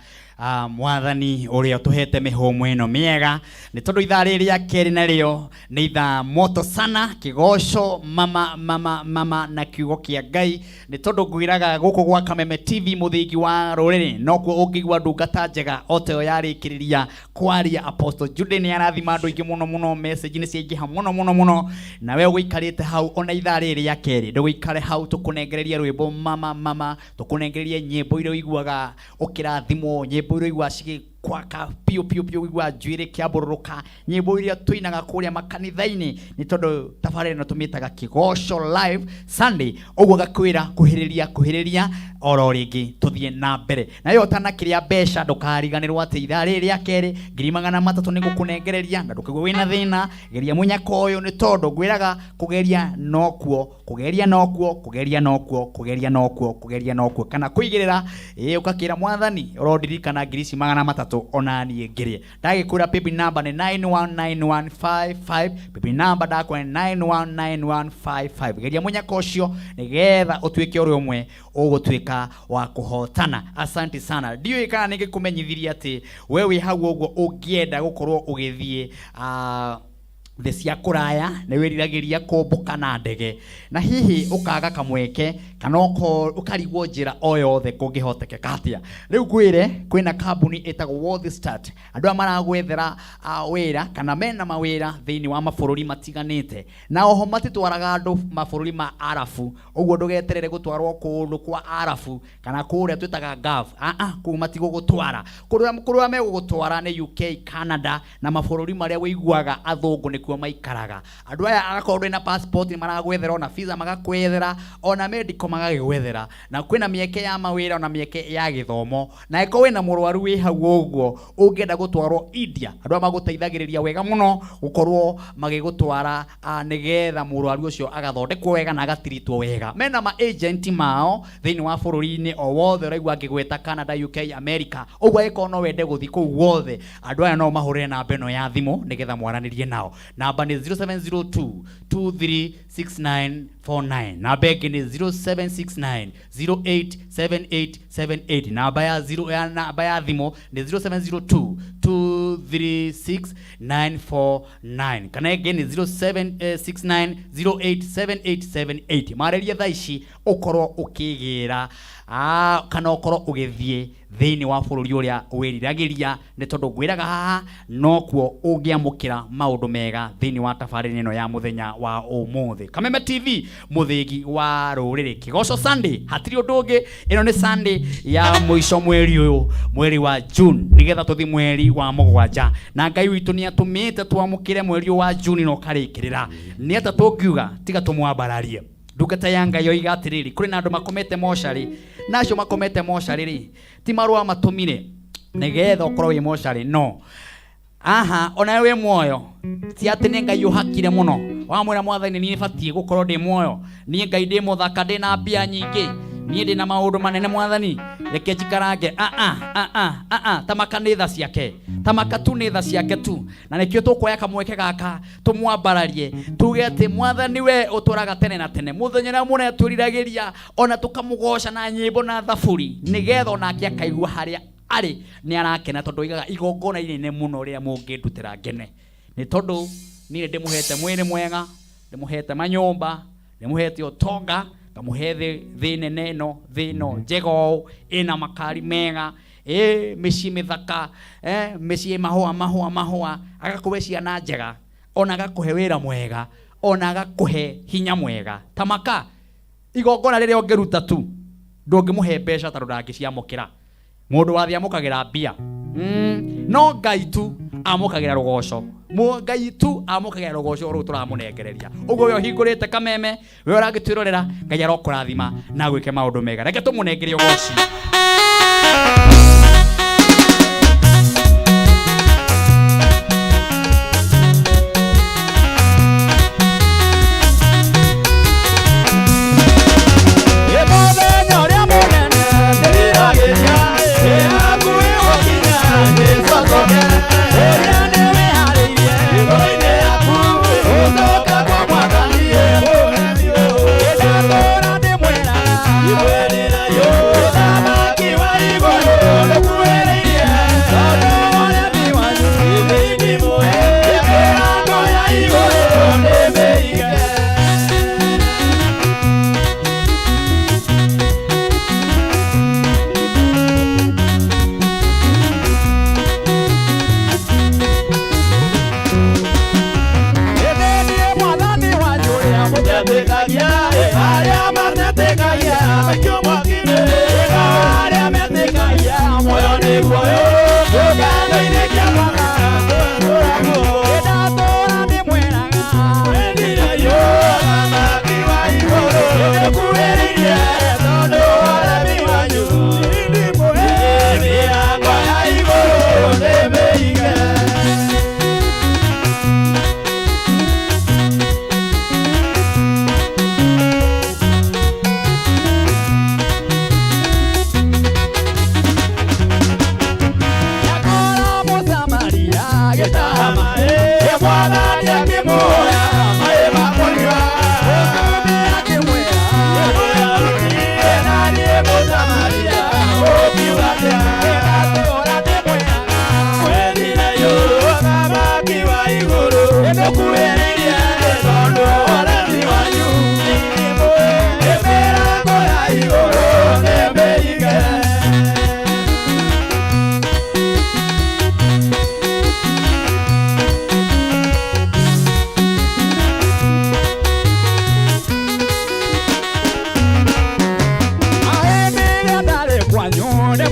mwathani ũrĩa ũtũhete mĩhũmũ ĩno mĩega, nĩ tondũ ithaa rĩrĩ rĩa kerĩ narĩo nĩ ithaa moto sana, kĩgoco mama mama mama na kiugo kĩa Ngai, nĩ tondũ ngwĩraga gũkũ gwa Kameme TV mũthingi wa rũrĩrĩ nokuo ũngĩigua ndungata njega o ta ĩyo yarĩkĩrĩria kwaria. Apostle Jude nĩ arathima andũ aingĩ mũno mũno, message nĩ ciaingĩha mũno mũno mũno, na we ũgũikarĩte hau ona ithaa rĩrĩ rĩa kerĩ ndũgũikare hau, tũkũnengereria rwĩmbo mama mama, tũkũnengererie nyĩmbo iria ũiguaga ũkĩrathimwo, nyĩmbo iria ũiguaga cigĩkwaka piũ piũ piũ, ũiguaga njuĩrĩ kĩambũrũrũka, nyĩmbo iria tũinaga kũrĩa makanitha-inĩ, nĩ tondũ tabarĩra ĩno tũmĩtaga Kĩgoco Live Sunday. Ũguo ngakwĩra kuhĩrĩria kuhĩrĩria oro rĩngĩ tũthiĩ na mbere na yo ũtanakĩrĩa mbeca ndũkariganĩrwo atĩ ithaa rĩrĩ rĩa kerĩ 300,000 nĩ gũkũnengereria, na ndũkaigua wĩna thĩna. Geria mũnyaka ũyũ nĩ tondũ ngwĩraga kũgeria nokuo, kũgeria nokuo, kũgeria nokuo, kũgeria nokuo, kũgeria nokuo, kana kũigĩrĩra ĩ ũgakĩra mwathani ũrondirikana 300,000. Thabatũ ona niĩ ngĩrĩe. Ndagĩkwĩra paybill number nĩ 919155, paybill number ndakwa nĩ 919155. Geria mũnyaka ũcio nĩgetha ũtuĩke ũrĩa ũmwe ũgũtuĩka wa kũhotana. Asante sana. Ndiũĩ kana nĩ ngĩkũmenyithirie atĩ we wĩ hau ũguo ũngĩenda gũkorwo ũgĩthiĩ thĩ cia kũraya, nĩ wĩriragĩria kũmbũka na ndege na hihi ũkaga kamweke kana ũkarigwo njĩra o yothe kũngĩhotekeka atĩa. Rĩu ngwĩre kwĩna kambuni ĩtagwo World Start, andũ aya maragwethera wĩra kana mena mawĩra thĩinĩ wa mabũrũri matiganĩte, na oho matitwaraga andũ mabũrũri ma Arabu, ũguo ndũgeterere gũtwarwo kũndũ kwa Arabu kana kũrĩa twĩtaga Gulf. Kũu matigũgũtwara. Kũrĩa megũgũtwara nĩ UK, Canada na mabũrũri marĩa wĩiguaga athũngũ nĩkuo maikaraga. Andũ aya agakorwo ndũrĩ na passport nĩ maragwethera, ona visa magakwethera, ona medical magagĩgwethera, na kwĩna mĩeke ya mawĩra ona mĩeke ya gĩthomo. Na angĩkorwo wĩna mũrwaru wĩ hau ũguo ũngĩenda gũtwarwo India, andũ aya magũteithagĩrĩria wega mũno gũkorwo magĩgũtwara nĩgetha mũrwaru ũcio agathondekwo wega na agatiritwo wega. Mena ma agent mao thĩinĩ wa bũrũri-inĩ o wothe ũraigua ngĩgweta Canada, UK, America. Ũguo angĩkorwo no wende gũthiĩ kũu guothe, andũ aya no mahũrĩre namba ĩno ya thimũ nĩgetha mwaranĩrie nao. Namba nĩ 0702 236949, namba ĩngĩ nĩ 0769 087878, namba ya zero ya namba ya thimũ nĩ 0702 236949, kana ĩngĩ nĩ 0769 087878. Marĩrie thaa ici ũkorwo ũkĩgĩra kana ũkorwo ũgĩthiĩ thĩinĩ wa bũrũri ũrĩa wĩriragĩria, nĩ tondũ ngwĩraga haha nokuo ũngĩamũkĩra maũndũ mega thĩinĩ wa tabarĩra ĩno ya mũthenya wa ũmũthĩ. Kameme TV, mũthĩgi wa rũrĩrĩ. Kĩgoco Sunday, hatirĩ ũndũ ũngĩ, ĩno nĩ Sunday ya mũico mweri ũyũ, mweri wa June, nĩgetha tũthiĩ mweri wa mũgwanja, na Ngai witũ nĩ atũmĩte twamũkĩre mweri ũyũ wa June na ũkarĩkĩrĩra. Nĩ atĩa tũngiuga tiga tũmwambararie? Ndungata ya Ngai yoiga atĩrĩrĩ, kũrĩ na andũ makomete mocarĩ, na acio makomete mocarĩ rĩ, ti marũa matũmire nĩgetha ũkorwo wĩ mocarĩ, no aha ona we wĩ muoyo, ti atĩ nĩ Ngai ũhakire mũno wamwĩra mwathani niĩ batiĩ gũkorwo ndĩ muoyo, niĩ Ngai ndĩ mũthaka, ndĩ na mbia nyingĩ, niĩ ndĩ na maũndũ manene mwathani, reke njikarange. Tamaka nĩ tha ciake, tamaka tu nĩ tha ciake tu, na nĩkĩo tũkuoya kamweke gaka tũmwambararie, tuge atĩ mwathani we ũtũraga tene na tene, mũthenya ũrĩa mũnene twĩriragĩria ona tũkamũgoca na nyĩmbo na thaburi, nĩgetha onake akaigua harĩa arĩ nĩ arakena, tondũ oigaga igongona inene mũno rĩrĩa mũngĩndutĩra ngene, nĩ tondũ niĩ ndĩmũhete mwĩrĩ mwega, ndĩmũhete manyũmba, ndĩmũhete ũtonga, ngamũhe thĩ nene ĩno, thĩ ĩno njega ũũ, ĩna makari mega, mĩciĩ mĩthaka, mĩciĩ mahũa mahũa mahũa, agakũhe ciana njega, ona agakũhe wĩra mwega, ona agakũhe hinya mwega. Tamaka igongona rĩrĩa ũngĩruta tu ndũngĩmũhe mbeca tondũ ndangĩciamũkĩra. Mũndũ wa thĩ amũkagĩra mbia, no Ngai tu amũkagĩra rũgoco. Ngai tu amũkagĩra rũgoco rũu tũramũnengereria. Ũguo we ũhingũrĩte Kameme, we ũragĩtwĩrorera, Ngai arokũrathima na agwĩke maũndũ mega. Reke tũmũnengere ũgoci. Mũthenya ũrĩa mũnene ndĩriragĩria, ĩ hakuhĩ gũkinya, Jesũ acoke. Ũrĩa nĩwĩharĩirie ngoro-inĩ yaku, gũcoka kwa Mwathani ĩ ndatũra ndĩmwĩraga, ndĩmwĩrĩra yo, Mũthamaki wa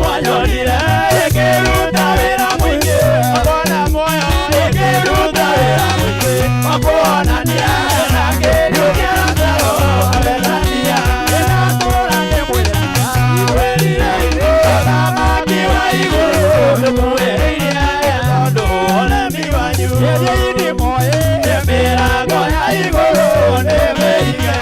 mwanyonire ĩkĩruta wĩra mũingĩ Ngona muoyo ĩkĩruta wĩra mũingĩ wa kuonania na kĩriũkia Lazaro Bethania ĩnatũra ndĩmwĩraga iwĩrire ũthamaki wa igũrũ nĩmwĩrĩirie tondũ ũremi wanyu ĩrĩa ndĩmoĩ mĩrango ya igũrũ nĩmĩige.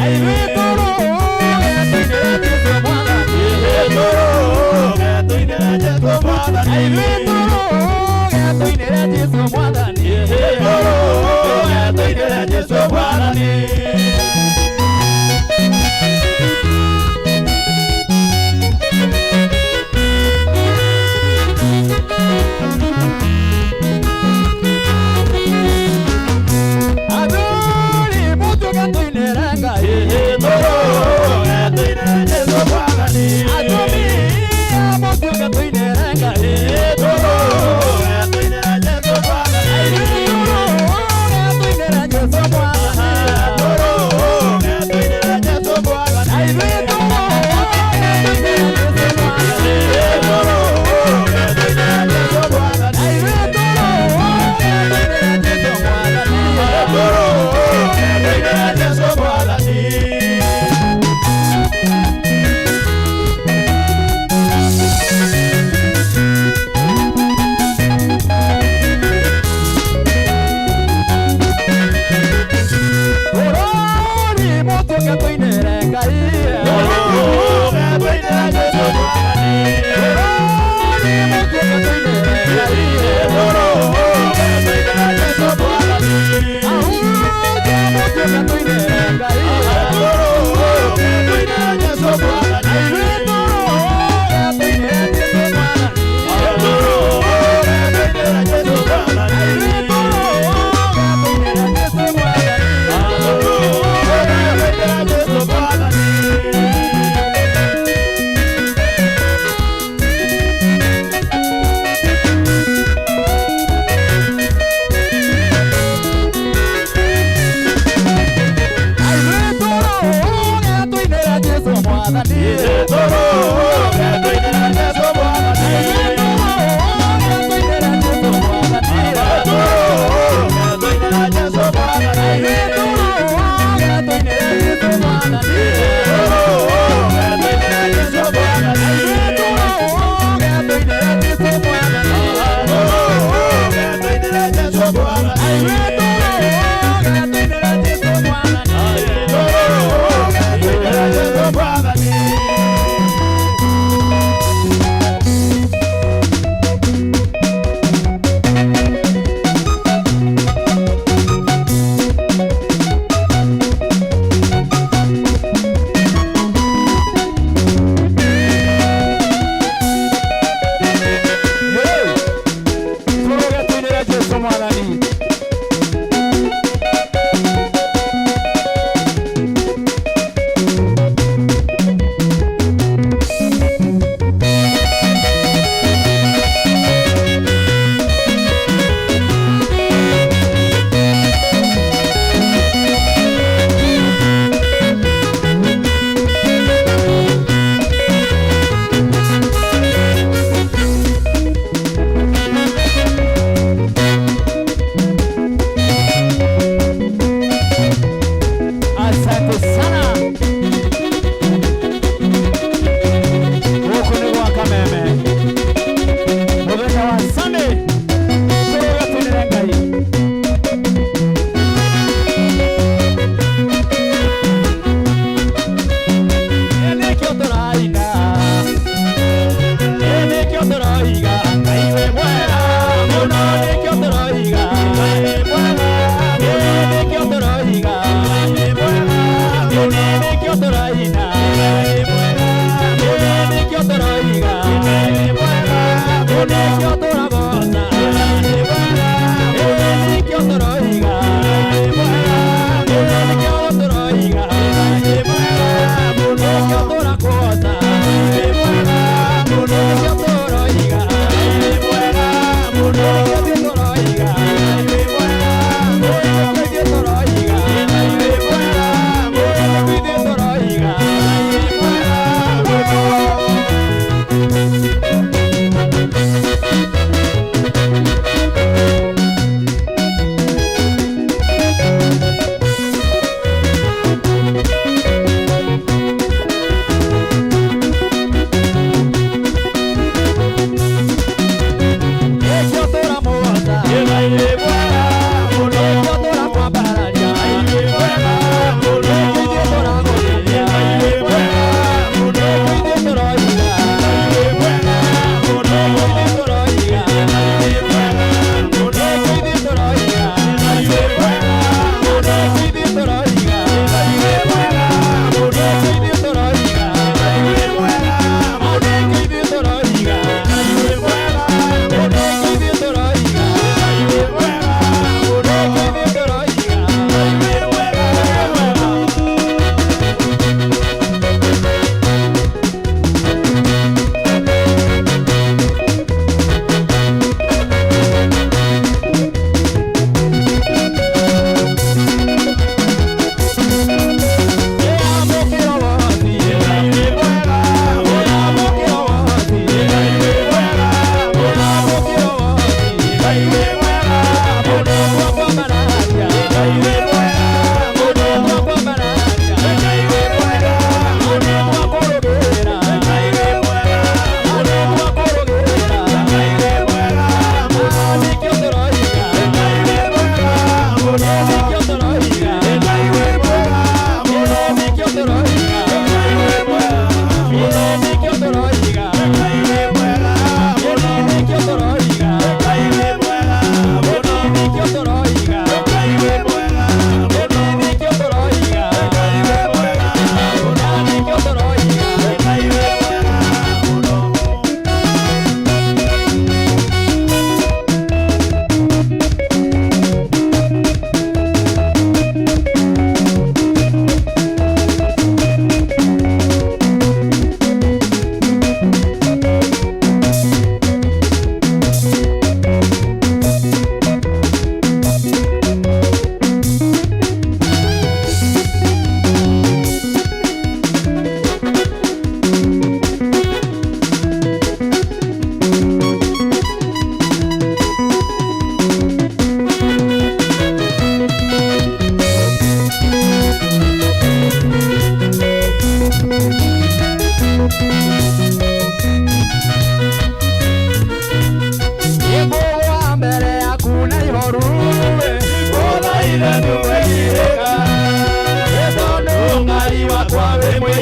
Thank you.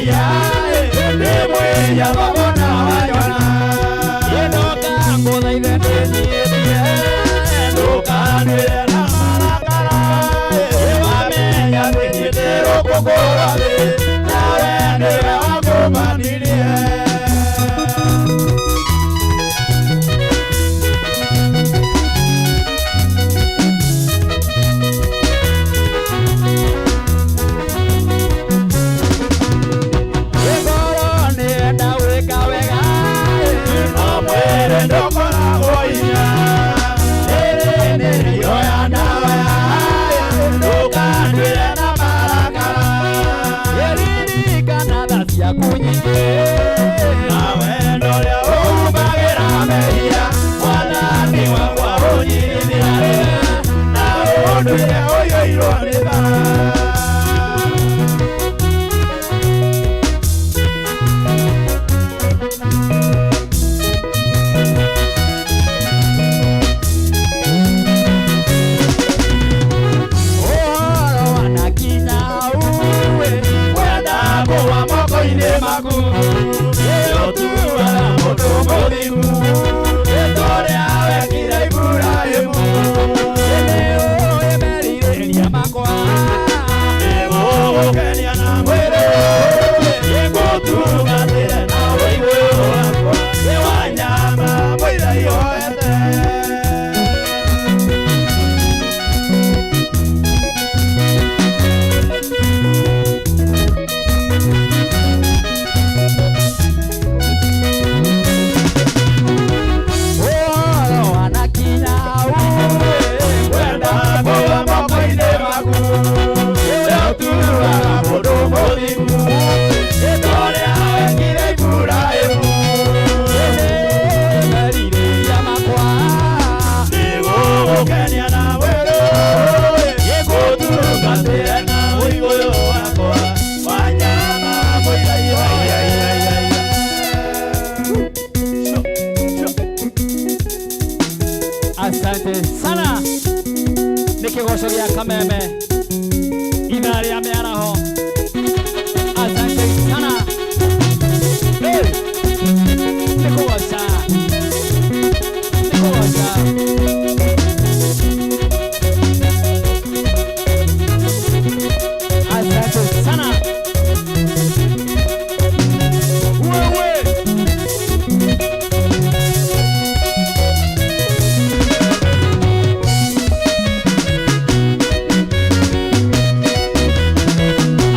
mwĩhia ndĩ mwĩhia thogona wanyona ĩndoka ngũthaithe ndĩnyihĩtie ndũkanwĩre na marakara ĩwamenya thĩinĩ rũkũngũ rwa thĩ nawe nĩwe wakũmanirie. Ngoro nĩenda gwĩka wega no mwĩrĩ ndũkoragwo hinya rĩrĩ nĩrĩo ya ndawa ndũkanduĩre na marakara ĩririkana tha ciaku nyingĩ na wendo ũrĩa ũhumbagĩra mehia mwathani wakwa ũnyirithia na ũnduĩre ũiyũirwo nĩ tha. Ũhoro wanakinya uwe wenda kũwa moko-inĩ maku ĩũtuaga mũndũ mũthingu ĩtorĩa wekire Iburahĩmu ĩnĩũĩ merirĩria makwa nĩgũgũkenia na mwĩrĩ nĩngũtungatĩre na ũigue wakwa nĩ wanyama mũira ihoete. Ũhoro wanakinya uwe wenda kũwa moko-inĩ maku ĩũtuaga mũndũ mũthingu ĩtorĩa wekire Iburahĩmu merirĩria makwa nĩgũgũkenia na mwĩrĩ nĩngũtungatĩre na ũigũyũ wakwa wanyama mũira ihoete. Asante sana nĩ kĩgoco gĩa Kameme ithaa rĩa mĩaraho. Asante sana. Hey, nĩ kũgoca nĩ kũgoca. Asante sana wewe.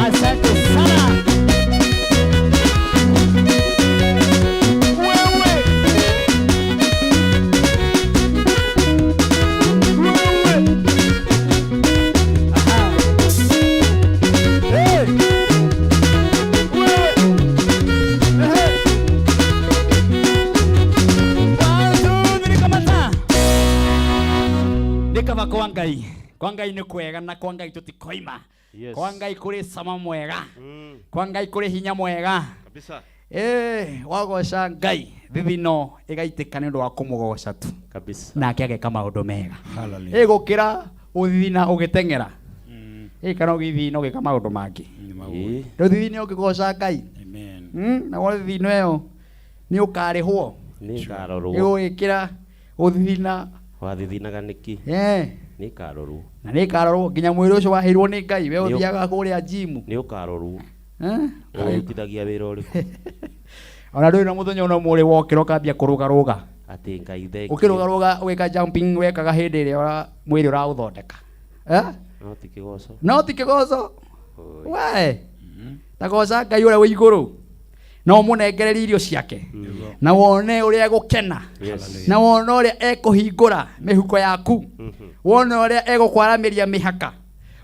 Asante sana wewe. Wewe. Aha. Hey. Wewe. Ehe. One, two, three, kamata. Nĩ kaba kwa Ngai kwa Ngai nĩ kwega na kwa Ngai tũtikoima. Yes. Kwa Ngai kũrĩ cama mwega kwa Ngai kũrĩ hinya mwega. Kabisa. Wagoca Ngai thithino ĩgaitĩka nĩ ũndũ wa kũmũgoca tu. Kabisa. Nake ageka maũndũ mega. Hallelujah. Ĩgũkĩra ũthithina ũgĩteng'era ĩ kana ũgĩthithina ũgĩka maũndũ mangĩ. Rĩu thithina ũngĩgoca Ngai. Amen. Na wone thithino ĩyo nĩ ũkarĩhwo. Nĩĩkarorwo. Ĩgũgĩkĩra ũthithina. Wathithinaga nĩkĩ? Nĩĩkarorwo. Na nĩ ĩkarorwo nginya mwĩrĩ ũcio waheirwo nĩ Ngai we ũthiaga kũrĩa gym. Nĩũkarorwo. Eh? Ũrutithagia wĩra ũrĩkũ? Ona ndũrĩ na mũthenya ona ũmwe ũrĩ wokĩra ũkambia kũrũgarũga. Atĩ Ngai thengiũ. Ũkĩrũgarũga ũgĩka jumping wekaga hĩndĩ ĩrĩa mwĩrĩ ũraũthondeka. Eh? No ti kĩgoco. No ti kĩgoco. We. Ta goca Ngai ũrĩa wĩ igũrũ. Na ũmũnengererie irio ciake. Na wone ũrĩa egũkena. Yes. Na wone ũrĩa ekũhingũra mĩhuko yaku. Wone ũrĩa egũkwaramĩria mĩhaka.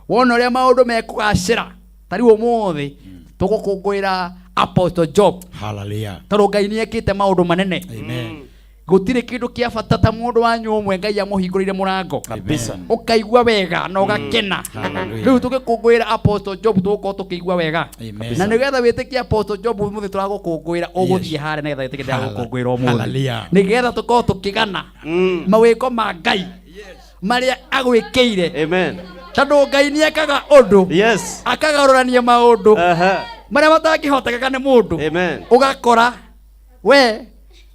Wone ũrĩa maũndũ mekũgacĩra. Ta rĩu ũmũthĩ tũgũkũngũĩra Apostle Job. Hallelujah. Tondũ Ngai nĩ ekĩte maũndũ manene. Amen. Gũtirĩ kĩndũ kĩa bata ta mũndũ wanyu ũmwe Ngai amũhingũrĩire mũrango. Kabisa. Ũkaigua wega na ũgakena. Hallelujah. Rĩu tũgĩkũngũĩra Apostle Job tũgũkorwo tũkĩigua wega. Amen. Na nĩgetha wĩtĩkie Apostle Job ũmũthĩ tũragũkũngũĩra ũgũthiĩ harĩa nĩgetha wĩtĩkie ndĩragũkũngũĩra ũmũthĩ. Hallelujah. Nĩgetha tũkorwo tũkĩgana mawĩko ma Ngai marĩa agwĩkĩire. Amen. Tondũ Ngai nĩ ekaga ũndũ. Yes. Akagarũrania maũndũ. Aha. Marĩa matangĩhotekeka nĩ mũndũ. Amen. Ũgakora we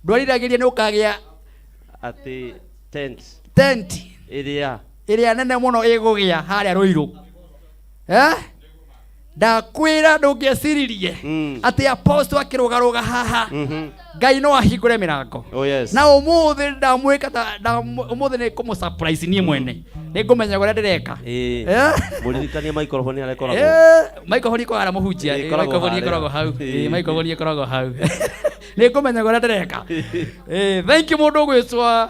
ndwariragĩria nĩ ũkagĩa Atĩ tent tent ĩrĩa ĩrĩa nene mũno ĩgũgĩa harĩa Rũirũ. Eh? Ndakwĩra ndũngĩeciririe atĩ apostle akĩrũgarũga haha Ngai no ahingũre mĩrango. Oh yes. Na ũmũthĩ ndamwĩka ta ũmũthĩ nĩ kũmũ surprise niĩ mwene. Nĩ ngũmenya ũrĩa ndĩreka. Ĩĩ. Eh? Mũririkanie microphone harĩa ĩkoragwo. Eh, microphone ĩkoragwo harĩa mũhunjia. Ĩĩ, Eh, ĩkoragwo microphone harĩa. ĩkoragwo hau. Ĩĩ. Eh, microphone ĩkoragwo hau. Nĩ ngũmenya ũrĩa ndĩreka. Eh, thank you mũndũ ũgwĩtwo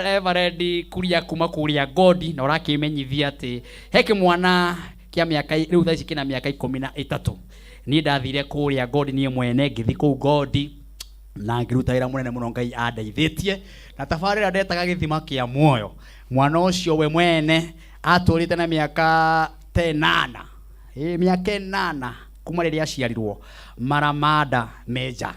Reverend Kuria kuma kũrĩa Godi na ũrakĩmenyithia atĩ he kĩmwana kĩa mĩaka rĩu thaa ici kĩna mĩaka 13. Niĩ ndathire kũrĩa Godi niĩ mwene ngĩthiĩ kũu Godi na ngĩruta wĩra mũnene mũno Ngai andeithĩtie na tabarĩra ndetaga gĩthima kĩa muoyo. Mwana ũcio we mwene atũrĩte na mĩaka ta ĩnana. Ĩĩ, mĩaka ĩnana kuma rĩrĩa aciarirwo mara manda menja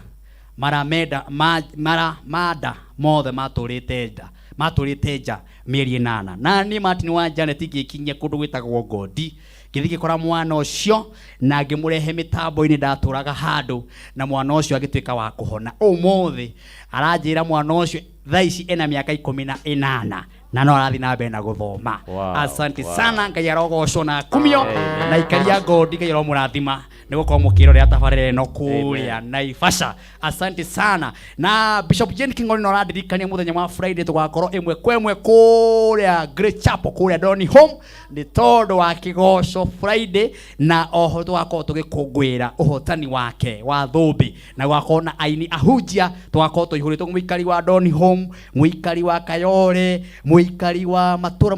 mara menda ma, mara manda mothe matũrĩte nda matũrĩte nja mĩeri ĩnana. Na niĩ Martin wa Janet ngĩkinyia kũndũ gwĩtagwo Godi ngĩthiĩ ngĩkora mwana ũcio na ngĩmũrehe mĩtambo-inĩ ndatũraga handũ na mwana ũcio agĩtuĩka wa kũhona. Ũmũthĩ aranjĩra mwana ũcio thaa ici ena mĩaka 18 na no arathiĩ na mbere na gũthoma. Wow, Asante wow. sana, Ngai arogocwo na akumio na ikaria Godi Ngai aromũrathima nĩ gũkorwo mũkĩrorera tabarĩra ĩno kũrĩa Naivasha. Asante sana. Na Bishop Jane King'ori no arandirikania mũthenya wa Friday tũgakorwo ĩmwe kwa ĩmwe kũrĩa Great Chapel kũrĩa Doni Home nĩ tondũ wa kĩgoco Friday, na oho tũgakorwo tũgĩkũngũĩra ũhotani wake wa thũmbĩ na gũgakorwo na aini ahunjia tũgakorwo tũihũrĩtwo mũikari wa Doni Home, mũikari wa Kayole, mũikari wa matũra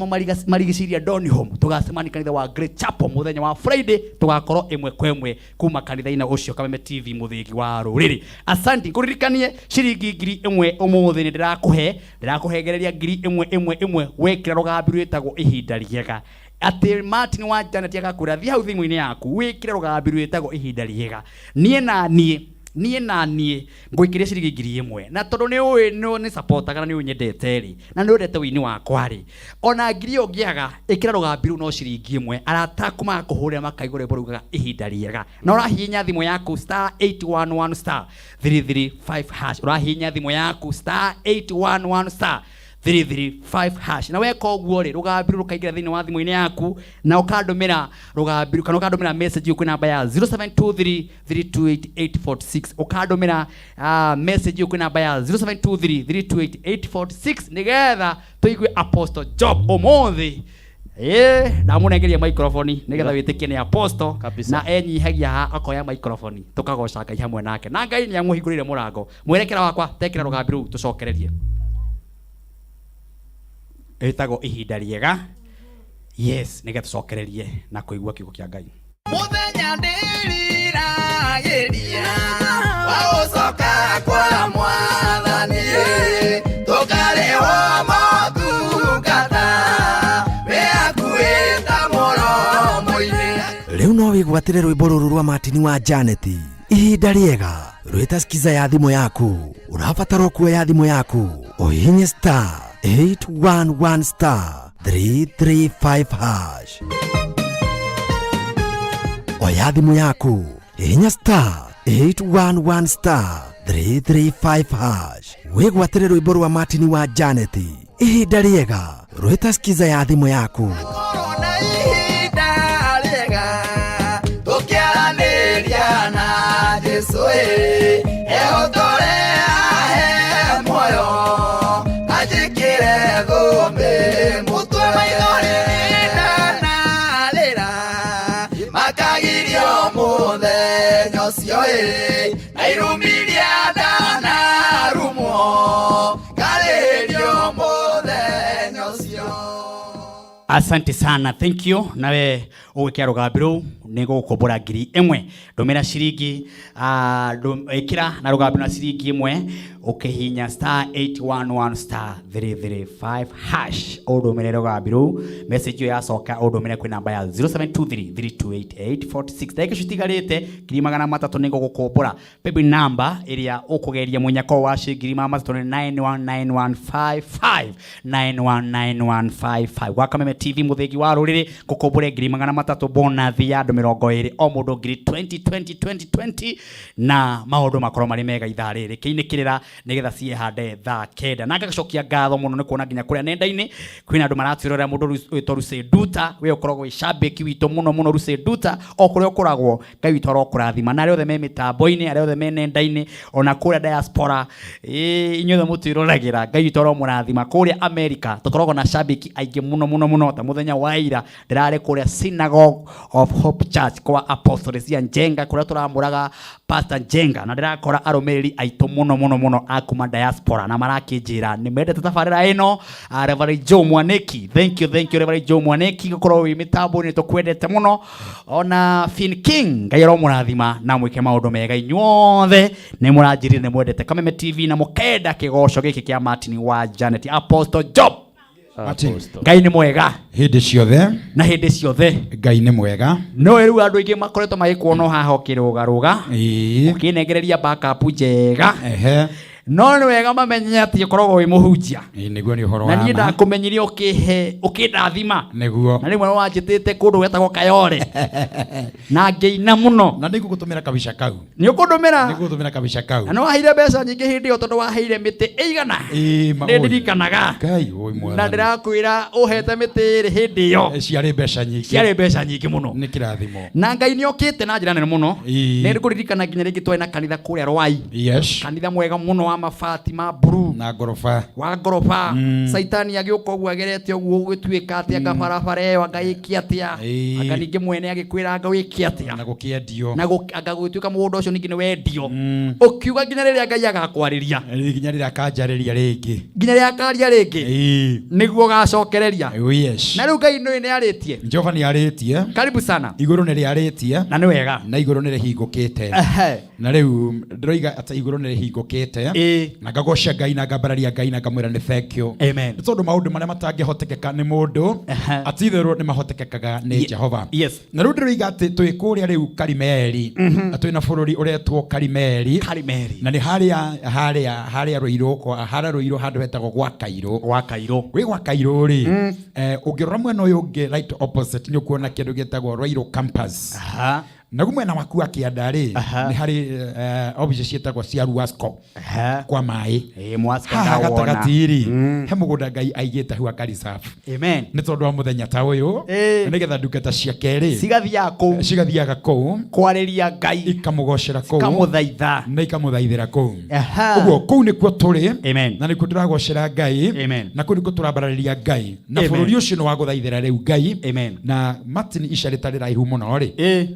marigicĩirie Doni Home. Tũgacemania kanitha wa Great Chapel mũthenya wa Friday, tũgakorwo ĩmwe kwa ĩmwe kuma kanitha-inĩ ũcio Kameme TV mũthĩgi wa rũrĩrĩ. Asante, ngũririkanie ciringi 1000 ũmũthĩ nĩ ndĩrakũhe, ndĩrakũhengereria ngiri ĩmwe ĩmwe ĩmwe wekĩra rũgambi rwĩtagwo ihinda rĩega. Atĩ Martin wa Janet agakwĩra thiĩ hau thimũ-inĩ yaku wĩkĩre rũgambi rwĩtagwo ihinda rĩega. Niĩ na niĩ niĩ na niĩ ngũikĩria ciringi 1000 na tondũ nĩ ũĩ nĩ supportaga na nĩ ũnyendete rĩ na nĩ wendete wĩini wakwa rĩ ona ngiri ĩyo ũngĩaga ĩkĩra rũgambi rũu no ciringi 1 arata aku magakũhũrĩra makaigua rwĩmbo raugaga ihinda rĩega. Na ũrahihinya thimũ yaku star 811 star 335 hash, ũrahihinya thimũ yaku star 811 star 335 hash, na weka ũguo rĩ rũgambi rũu rũkaingĩra thĩinĩ wa thimũ-inĩ yaku na ũkandũmĩra rũgambi kana ũkandũmĩra message kwĩ namba ya 0723328846, ũkandũmĩra message kwĩ namba ya 0723328846 nĩgetha tũigue Apostle Job ũmũthĩ. Ndamũnengeria microphone nĩgetha wĩtĩkie nĩ Apostle na enyihagia haha akoya microphone tũkagoca Ngai hamwe nake na Ngai nĩ amũhingũrĩire mũrango. Mwerekera wakwa tekĩra rũgambi rũu tũcokererie. Ĩtagwo ihinda rĩega. Yes, nĩgetha tũcokererie na kũigua kiugo kĩa Ngai. Mũthenya ndĩriragĩria wa gũcoka kwa Mwathani, tũkarĩhwo motungata wĩ hakuhĩ ta mũromo-inĩ. Rĩu no wĩgwatĩre rwĩmbo rũrũ rwa Martin wa Janet ihinda rĩega rwĩta skiza ya thimũ yaku. Ũrabatara kuoya thimũ yaku ũhihinye star 811 star 335 hash. Oya thimũ yaku hihinya star 811 star 335 hash wĩgwatĩre rwĩmbo rwa Martin wa Janet ihinda rĩega rwĩta skiza ya thimũ yaku. Ihinda rĩega tũkĩaranĩria na Jesũ ĩ ehotore ahe muoyo anjĩkĩre thũmbĩ mũtwe maithori ndanarĩra makagirio mũthenya ũcio ĩ na irumiria ndanarumwo ngarĩhĩrio mũthenya ũcio. Asante sana, thank you. Nawe ũgwĩkĩra rũgambi rũu nĩ ngũgũkombora 1000. Ndũmĩra ciringi, ĩkĩra na rũgambi na ciringi 1 ũkĩhihinya star 811 star 335 hash ũndũmĩre rũgambi rũu. Message ĩyo yacoka ũndũmĩre kwĩ namba ya 0723328846. Ndagĩka icio itigarĩte 300,000 nĩ ngũgũkombora. Paybill number ĩrĩa ũkũgeria mũnyako wa ciringi 300,000 nĩ 919155, 919155. Gwa Kameme TV mũthĩgi wa rũrĩrĩ ngũkombore 300,000. matatũ bonathi ya andũ 20 o mũndũ ngiri 20 20 20 20 na maũndũ makorwo marĩ mega ithaa rĩrĩ kĩinĩkĩrĩra nĩgetha ciĩhande thaa 9. Na ngacokia ngatho mũno nĩ kuona nginya kũrĩa nenda-inĩ kwĩna andũ maratwĩrorera, mũndũ wĩtwo Rusi Nduta, we ũkoragwo wĩ shabiki witũ mũno mũno. Rusi Nduta, o kũrĩa ũkoragwo, Ngai witũ arokũrathima, na arĩa othe me mĩtambo-inĩ, arĩa othe me nenda-inĩ, ona kũrĩa diaspora, inyuothe mũtwĩroragĩra, Ngai witũ aromũrathima. Kũrĩa America tũkoragwo na shabiki aingĩ mũno mũno mũno. Ta mũthenya wa ira ndĩrarĩ kũrĩa Synagogue of Hope Church kwa Apostle cia Njenga, kũrĩa tũramũraga Pastor Njenga, na ndĩrakora arũmĩrĩri aitũ mũno mũno mũno a kuma diaspora, na marakĩnjĩra nĩ mendete tabarĩra ĩno. Reverend Joe Mwaniki, thank you, thank you Reverend Joe Mwaniki gũkorwo wĩ mĩtambo-inĩ, tũkwendete mũno. Ona Finn King, Ngai aromũrathima na mwĩke maũndũ mega. Inyuothe nĩ mũranjĩrire nĩ mwendete Kameme TV na mũkenda kĩgoco gĩkĩ kĩa Martin wa Janet. Apostle Job. Martin. Ngai nĩ mwega hĩndĩ ciothe. Na hĩndĩ ciothe. Ngai nĩ mwega. No rĩu andũ aingĩ makoretwo magĩkuona haha ũkĩrũgarũga, ũkĩnengereria backup njega, no nĩ wega mamenye atĩ ũkoragwo wĩ mũhunjia. Ĩĩ, nĩguo, nĩ ũhoro Na wa niĩ ma. ndakũmenyire ũkĩhe ũkĩndathima. Nĩguo. Na rĩmwe nĩwanjĩtĩte kũndũ gwetagwo Kayore na ngĩina mũno. Na nĩngũgũtũmĩra kabica kau. Nĩ ũkũndũmĩra. Nĩngũgũtũmĩra kabica kau. Na nĩwaheire mbeca nyingĩ hĩndĩ ĩyo, tondũ waheire mĩtĩ ĩigana? Ĩĩ, ma- Nĩ ndirikanaga. Ngai ũĩ Na mwathani. ndĩrakwĩra ũhete mĩtĩ ĩrĩ hĩndĩ ĩyo. Ciarĩ mbeca nyingĩ. Ciarĩ mbeca nyingĩ mũno. Nĩ kĩrathimo. Na Ngai nĩ okĩte na njĩra nene mũno. Ĩĩ. Nĩ ngũririkana nginya rĩngĩ twarĩ na kanitha kũrĩa Rwai, Yes. kanitha mwega mũno wa mabati ma blue na ngoroba. Wa ngoroba. Caitani agĩũka ũguo agerete ũguo gũgĩtuĩka atĩ anga barabara ĩyo anga ĩke atĩa, Ĩĩ. anga ningĩ mwene agĩkwĩra anga wĩke atĩa. Na gũkĩendio. Na anga gũgĩtuĩka mũgũnda ũcio ningĩ nĩ wendio, ũkiuga nginya rĩrĩa Ngai agakwarĩria. Nginya rĩrĩa akanjarĩria rĩngĩ. Nginya rĩrĩa akaria rĩngĩ, Ĩĩ. nĩguo ũgacokereria. Oh, yes. Na rĩu Ngai nĩ nĩ arĩtie. Jehova nĩ arĩtie. Karibu sana. Igũrũ nĩ rĩarĩtie. Na nĩ wega. Na igũrũ nĩ rĩhingũkĩte. Ehe. Na rĩu ndĩroiga atĩ igũrũ nĩ rĩhingũkĩte. Ĩĩ. Na ngagoca Ngai na ngambararia Ngai na ngamwĩra nĩ thank you. Amen. Nĩ tondũ maũndũ marĩa matangĩhotekeka nĩ mũndũ, atĩ itherũ nĩ mahotekekaga nĩ Jehova. Yes. Na rĩu ndĩroiga atĩ twĩ kũrĩa rĩu Karimeli. Na twĩ na bũrũri ũretwo Karimeli. Karimeli. Na nĩ harĩa harĩa harĩa Rũirũ kwa harĩa Rũirũ handũ hetagwo gwa Kairũ. Gwa Kairũ. Wĩ gwa Kairũ rĩ, ũngĩrora mwena ũyũ ũngĩ, right opposite, nĩ ũkuona kĩndũ gĩtagwo Rũirũ campus. Aha. Naguo mwena waku wa kĩanda rĩ, nĩ harĩ obici ciĩtagwo cia Ruasco kwa maĩ. Ĩĩ, Mwasco haha ndawona. gatagatĩ rĩ, he mũgũnda Ngai aigĩte hau aka reserve. Amen. Nĩ tondũ wa mũthenya ta ũyũ, Ĩĩ. na nĩgetha ndungata ciake rĩ cigathiaga kũu, cigathiaga kũu kwarĩria Ngai, ikamũgocera kũu, ikamũthaitha na ikamũthaithĩra kũu. Aha. Ũguo kũu nĩkuo tũrĩ. Amen. Na nĩkuo tũragocera Ngai. Amen. Na kũu nĩkuo tũrambararĩria Ngai, na Amen. bũrũri ũcio nĩ wa gũthaithĩra rĩu Ngai. Amen. Na Martin, ica rĩtarĩ raihu mũno rĩ, Ĩĩ.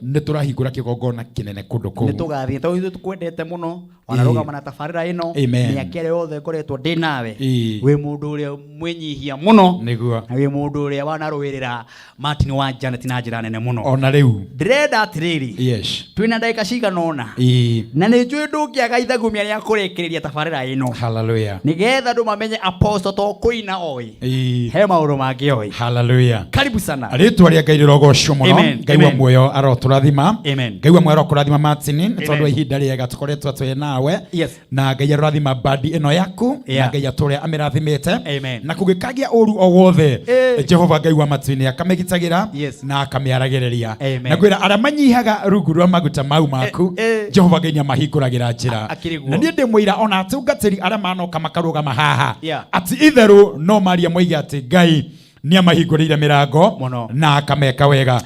nĩ tũrahingũra kĩgongona kĩnene kũndũ kũu. Nĩ tũgathiĩ tondũ ithuĩ tũkwendete mũno, ona Ĩĩ. rũgama na tabarĩra ĩno. Amen. Mĩaka ĩrĩa yothe ngoretwo ndĩ nawe, Ĩĩ. wĩ mũndũ ũrĩa mwĩnyihia mũno, Nĩguo. na wĩ mũndũ ũrĩa wanarũĩrĩra Martin wa Janet na njĩra nene mũno. Ona rĩu. Ndĩrenda atĩrĩrĩ, Yes. twĩna ndagĩka cigana ũna, Ĩĩ. na nĩ njũĩ ndũngĩaga ithagumia rĩa kũrĩkĩrĩria tabarĩra ĩno, Hallelujah. nĩgetha andũ mamenye apostle to kũina oĩ, Ĩĩ. he maũndũ mangĩ oĩ. Hallelujah. Karibu sana. Rĩtwa rĩa Ngai rĩrogocwo mũno. Amen. Ngai wa Amen. muoyo arotũrathima. Amen. Ngai wa muoyo arokũrathima Martin, nĩ tondũ wa Amen. ihinda rĩega tũkoretwo twĩ nawe. Yes. Na Ngai arorathima bandi ĩno yaku, na Yeah. Ngai atũre amĩrathimĩte. Amen. Na kũngĩkagĩa ũru o wothe, Ĩĩ. Jehova Ngai wa matu-inĩ akamĩgitagĩra Yes. na akamĩaragĩrĩria. Amen. Na ngwĩra arĩa manyihaga rungu rwa maguta mau maku, Jehova Ngai nĩamahingũragĩra njĩra. Akĩrĩ guo. Na niĩ ndĩ mũira ona atungatĩri arĩa manoka makarũgama haha, Yeah. atĩ itherũ no maria moige atĩ Ngai nĩ amahingũrĩire mĩrango Mũno. na akameka wega.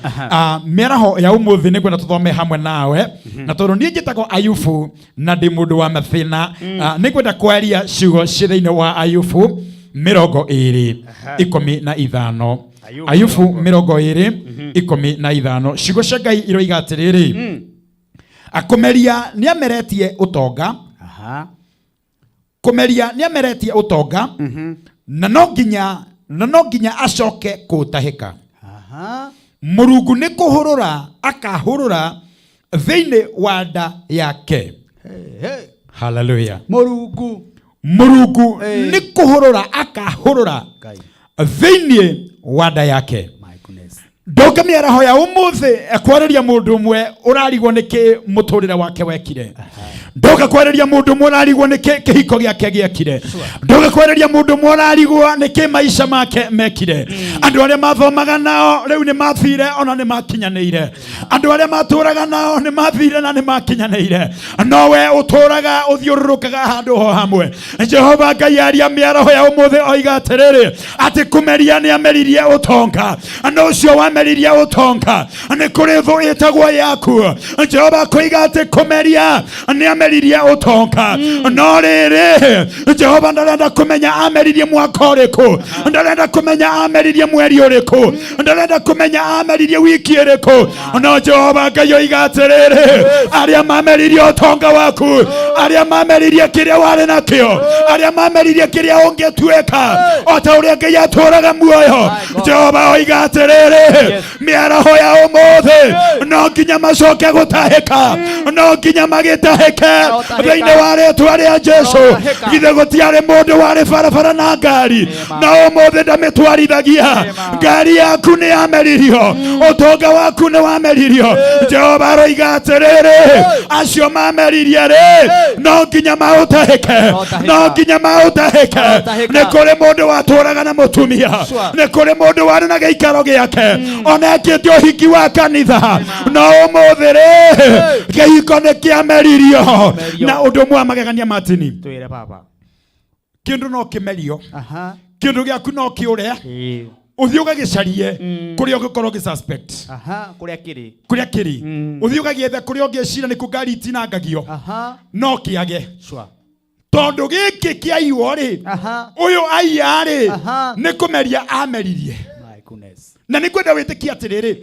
Mĩaraho ya ũmũthĩ nĩ ngwenda tũthome hamwe nawe, na tondũ niĩ njĩtagwo Ayubu na ndĩ mũndũ wa mathĩna, nĩ ngwenda kwaria ciugo ci thĩinĩ wa Ayubu 25:15. Ayubu Ayubu 25:15, ciugo cia Ngai iroiga atĩrĩrĩ: akũmeria nĩ ameretie ũtonga. Aha. Kũmeria nĩ ameretie ũtonga, na no nginya acoke kũũtahĩka. Aha. Mũrungu nĩ kũhũrũra akahũrũra thĩinĩ wa nda yake. Hey. Hallelujah. Mũrungu. Mũrungu Hey. nĩ kũhũrũra akahũrũra Ngai. thĩinĩ wa nda yake. My goodness. Ndoka mĩaraho ya ũmũthĩ kwarĩria mũndũ ũmwe ũrarigwo nĩkĩ mũtũrĩre wake wekire. Ndoka kwarĩria mũndũ ũmwe ũrarigwo nĩkĩ kĩhiko gĩake gĩekire. Ndoka kwarĩria mũndũ ũmwe ũrarigwo nĩkĩ maica make mekire. Andũ arĩa mathomaga nao rĩu nĩ mathire ona nĩ makinyanĩire. Andũ arĩa matũraga nao nĩ mathire na nĩ makinyanĩire. No we ũtũraga ũthiũrũrũkaga handũ ho hamwe. Jehova Ngai aria mĩaraho ya ũmũthĩ oiga atĩrĩrĩ atĩ kũmeria nĩ ameririe ũtonga na ũcio wameririe ũtonga nĩ kũrĩ thũ ĩtagwo yaku. Jehova koiga atĩ kũmeria nĩ ameririe ũtonga, no rĩrĩ Jehova ndarenda kũmenya ameririe mwaka ũrĩkũ, ndarenda kũmenya ameririe mweri ũrĩkũ, ndarenda kũmenya ameririe wiki ĩrĩkũ, no Jehova Ngai oiga atĩrĩrĩ arĩa mameririe ũtonga waku, arĩa mameririe kĩrĩa warĩ nakĩo, arĩa mameririe kĩrĩa ũngĩtuĩka, o ta ũrĩa Ngai atũraga muoyo, Jehova oiga atĩrĩrĩ mĩaraho ya ũmũthĩ no nginya macoke gũtahĩka, no nginya magĩtahĩke thĩinĩ wa rĩtwa rĩa Jesu. Githĩ gũtiarĩ mũndũ warĩ barabara na ngari, na ũmũthĩ ndamĩtwarithagia? Ngari yaku nĩ yameririo, ũtonga waku nĩ wameririo. Jehova aroiga atĩrĩrĩ acio mameririe rĩ no nginya maũtahĩke, no nginya maũtahĩke. Nĩ kũrĩ mũndũ watũraga na mũtumia, nĩ kũrĩ mũndũ warĩ na gĩikaro gĩake, ona ekĩte ũhiki wa kanitha, no ũmũthĩ rĩ kĩhiko nĩ kĩameririo. Na ũndũ ũmwe wa magegania Martini, Twĩre baba. Kĩndũ no kĩmerio, kĩndũ gĩaku no kĩũre, ũthiĩ ũgagĩcarie kũrĩa ũngĩkorwo ũgĩ suspect Aha, kũrĩa kĩrĩ. Kũrĩa kĩrĩ, ũthiĩ ũgagĩethe kũrĩa ũngĩcira nĩkuo ngari itinangagio, no kĩage. Tondũ gĩkĩ kĩaiywo rĩ, ũyũ aiya rĩ nĩ kũmeria ameririe. My goodness. Na nĩ ngwenda wĩtĩkie atĩrĩrĩ,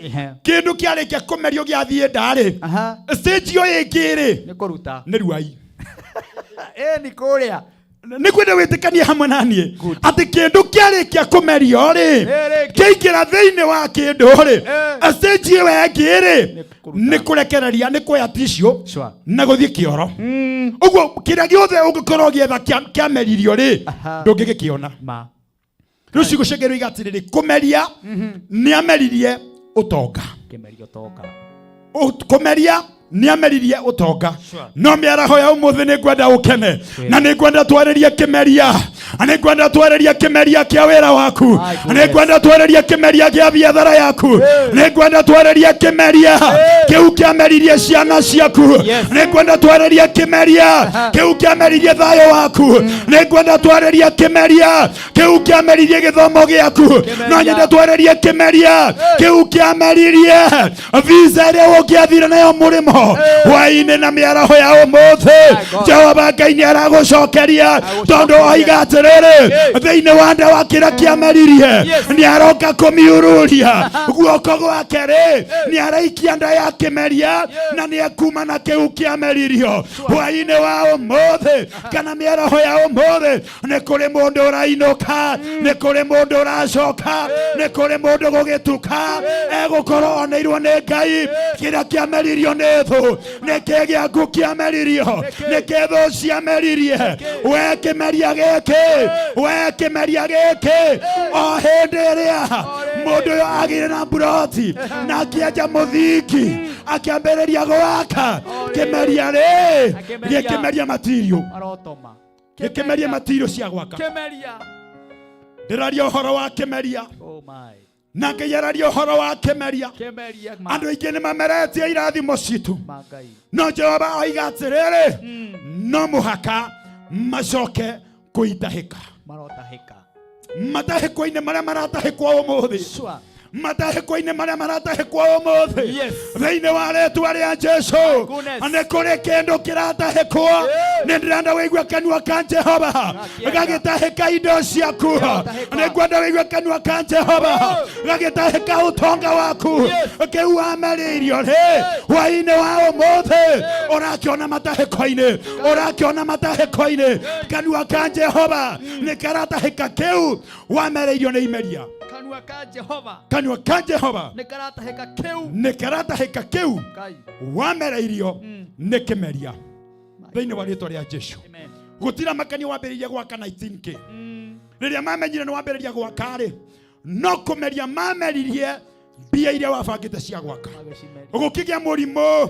kĩndũ kĩarĩkia kũmerio gĩathiĩ nda rĩ, stage ĩyo ĩngĩ rĩ Nĩ kũruta. Nĩ ruai. Ĩ nĩ kũrĩa. Nĩ kwenda wĩtĩkanie hamwe na niĩ atĩ kĩndũ kĩarĩkia kũmerio rĩ, kĩaingĩra thĩinĩ wa kĩndũ rĩ, stage ĩyo ĩngĩ rĩ nĩ kũrekereria, nĩ kuoya tissue na gũthiĩ kĩoro. Ũguo kĩrĩa gĩothe ũngĩkorwo ũgĩetha kĩameririo rĩ, ndũngĩgĩkĩona. Ma. Rĩu ciugo cia Ngai iroiga atĩrĩrĩ kũmeria nĩ ameririe ũtonga. Kĩmerio ũtonga. Kũmeria nĩ ameririe ũtonga, no mĩaraho ya ũmũthĩ nĩ ngwenda ũkene na nĩ ngwenda twarĩrie kĩmeria, nĩ ngwenda twarĩrie kĩmeria kĩa wĩra waku, nĩ ngwenda twarĩrie kĩmeria kĩa biathara yaku, nĩ ngwenda twarĩrie kĩmeria kĩu kĩameririe ciana ciaku, nĩ ngwenda twarĩrie kĩmeria kĩu kĩameririe thayũ waku, nĩ ngwenda twarĩrie kĩmeria kĩu kĩameririe gĩthomo gĩaku, no nyende twarĩrie kĩmeria kĩu kĩameririe visa ĩrĩa ũngĩathire nayo mũrĩmo hwainĩ. Na mĩaraho ya ũmũthĩ Jehova Ngai nĩ aragũcokeria, tondũ oiga atĩrĩrĩ thĩinĩ wa nda wa kĩrĩa kĩameririe nĩ aroka kũmiururia guoko gwake rĩ, nĩ araikia nda ya kĩmeria na nĩ ekuma na kĩu kĩameririo hwainĩ wa ũmũthĩ kana mĩaraho ya ũmũthĩ. Nĩ kũrĩ mũndũ ũrainũka, nĩ kũrĩ mũndũ ũracoka, nĩ kũrĩ mũndũ gũgĩtuka egũkorwo oneirwo nĩ Ngai kĩrĩa kĩameririo nĩ thũ. Nĩ kĩ gĩaku kĩameririo? Nĩ kĩ thũ ciameririe? We kĩmeria gĩkĩ, we kĩmeria gĩkĩ, o hĩndĩ ĩrĩa mũndũ ũyũ agĩire na mburoti na akĩenja mũthingi akĩambĩrĩria gwaka, kĩmeria rĩ gĩkĩmeria matirio. Arotoma. Gĩkĩmeria matirio cia gwaka. Kĩmeria. Ndĩraria ũhoro wa kĩmeria. Oh my. Na Ngai araria ũhoro wa kĩmeria. Kĩmeria. Andũ aingĩ nĩ mameretie irathimo citũ, Ma Ngai. no Jehova oiga atĩrĩrĩ no mũhaka macoke kũitahĩka. Marotahĩka. Matahĩko-inĩ marĩa maratahĩkwo ũmũthĩ, matahĩko-inĩ marĩa maratahĩkwo ũmũthĩ thĩinĩ wa rĩtwa rĩa Jesu, nĩ kũrĩ kĩndũ kĩratahĩkwo. Nĩ ndĩrenda wĩigue kanua ka Jehova gagĩtahĩka indo ciaku. Nĩ ngwenda wĩigue kanua ka Jehova gagĩtahĩka ũtonga waku kĩu wamerĩirio rĩ, hwainĩ wa ũmũthĩ ũrakĩona matahĩko-inĩ, ũrakĩona matahĩko-inĩ. Kanua ka Jehova nĩ karatahĩka kĩu wamereirio nĩ imeria. Kanua ka Jehova. Kanua ka Jehova nĩ karatahĩka kĩu. Nĩ karatahĩka kĩu Ngai. Wamereirio nĩ kĩmeria thĩinĩ wa rĩtwa rĩa Jesu. Gũtira makania wambĩrĩirie gwaka 19K, rĩrĩa mamenyire nĩ wambĩrĩria gwaka rĩ, no kũmeria mameririe. Mbia iria wabangĩte cia gwaka, gũkĩgĩa mũrimũ,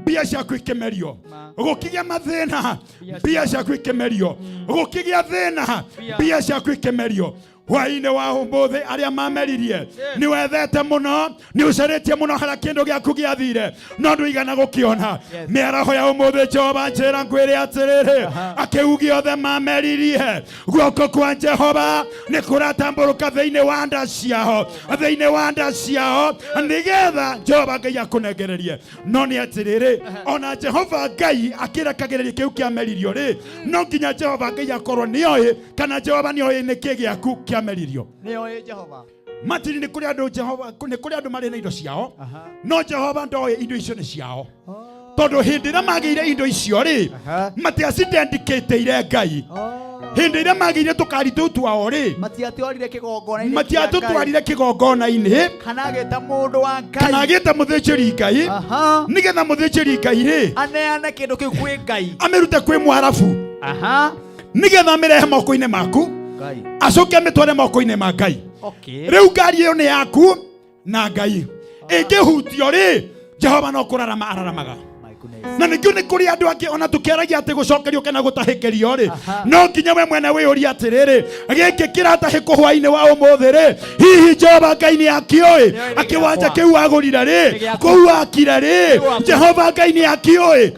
mbia ciaku ikĩmerio, gũkĩgĩa mathĩna, mbia ciaku ikĩmerio, gũkĩgĩa thĩna, mbia ciaku ikĩmerio. Hwainĩ wa ũmũthĩ arĩa mameririe, nĩ wethete mũno, nĩ ũcarĩtie mũno harĩa kĩndũ gĩaku gĩathire, no ndũigana gũkĩona. Mĩaraho ya ũmũthĩ, Jehova njĩra ngwĩre atĩrĩrĩ, akĩuge othe mameririe, guoko kwa Jehova nĩ kũratambũrũka thĩinĩ wa nda ciao, thĩinĩ wa nda ciao, nĩgetha Jehova Ngai akũnengererie. No nĩ atĩrĩrĩ, ona Jehova Ngai akĩrekagĩrĩria kĩu kĩameririo rĩ, no nginya Jehova Ngai akorwo nĩoĩ, kana Jehova nĩoĩ nĩkĩ gĩaku kĩameririo. Nĩoĩ Jehova. Matiri nĩ kũrĩ andũ Jehova, nĩ kũrĩ andũ marĩ na indo ciao, no Jehova ndoĩ indo icio nĩ ciao, tondũ hĩndĩ ĩrĩa magĩire indo icio rĩ, matiacidendikĩtĩire Ngai. Hĩndĩ ĩrĩa magĩire tũkari tũu twao rĩ, matiatwarire kĩgongona-inĩ kĩa Ngai. Matiatũtwarire kĩgongona-inĩ, kana agĩta mũndũ wa Ngai, kana agĩta mũthĩnjĩri Ngai, nĩgetha mũthĩnjĩri Ngai rĩ aneane kĩndũ kĩu kwĩ Ngai, amĩrute kwĩ mwarabu, nĩgetha amĩrehe moko-inĩ maku, Ngai, acoke amĩtware moko-inĩ ma Ngai. Okay. Rĩu ngari ĩyo nĩ yaku na Ngai. Ĩngĩhutio rĩ, Jehova no kũrarama araramaga. Na nĩkĩo nĩ kũrĩ andũ angĩ ona tũkĩaragia atĩ gũcokerio kana gũtahĩkĩrio rĩ, no nginya we mwene wĩyũrie atĩrĩrĩ, gĩkĩ kĩratahĩkwo hwainĩ wa ũmũthĩ rĩ, hihi Jehova Ngai nĩ akĩũĩ? Akĩwanja kĩu wagũrire rĩ, kũu wakire rĩ, Jehova Ngai nĩ akĩũĩ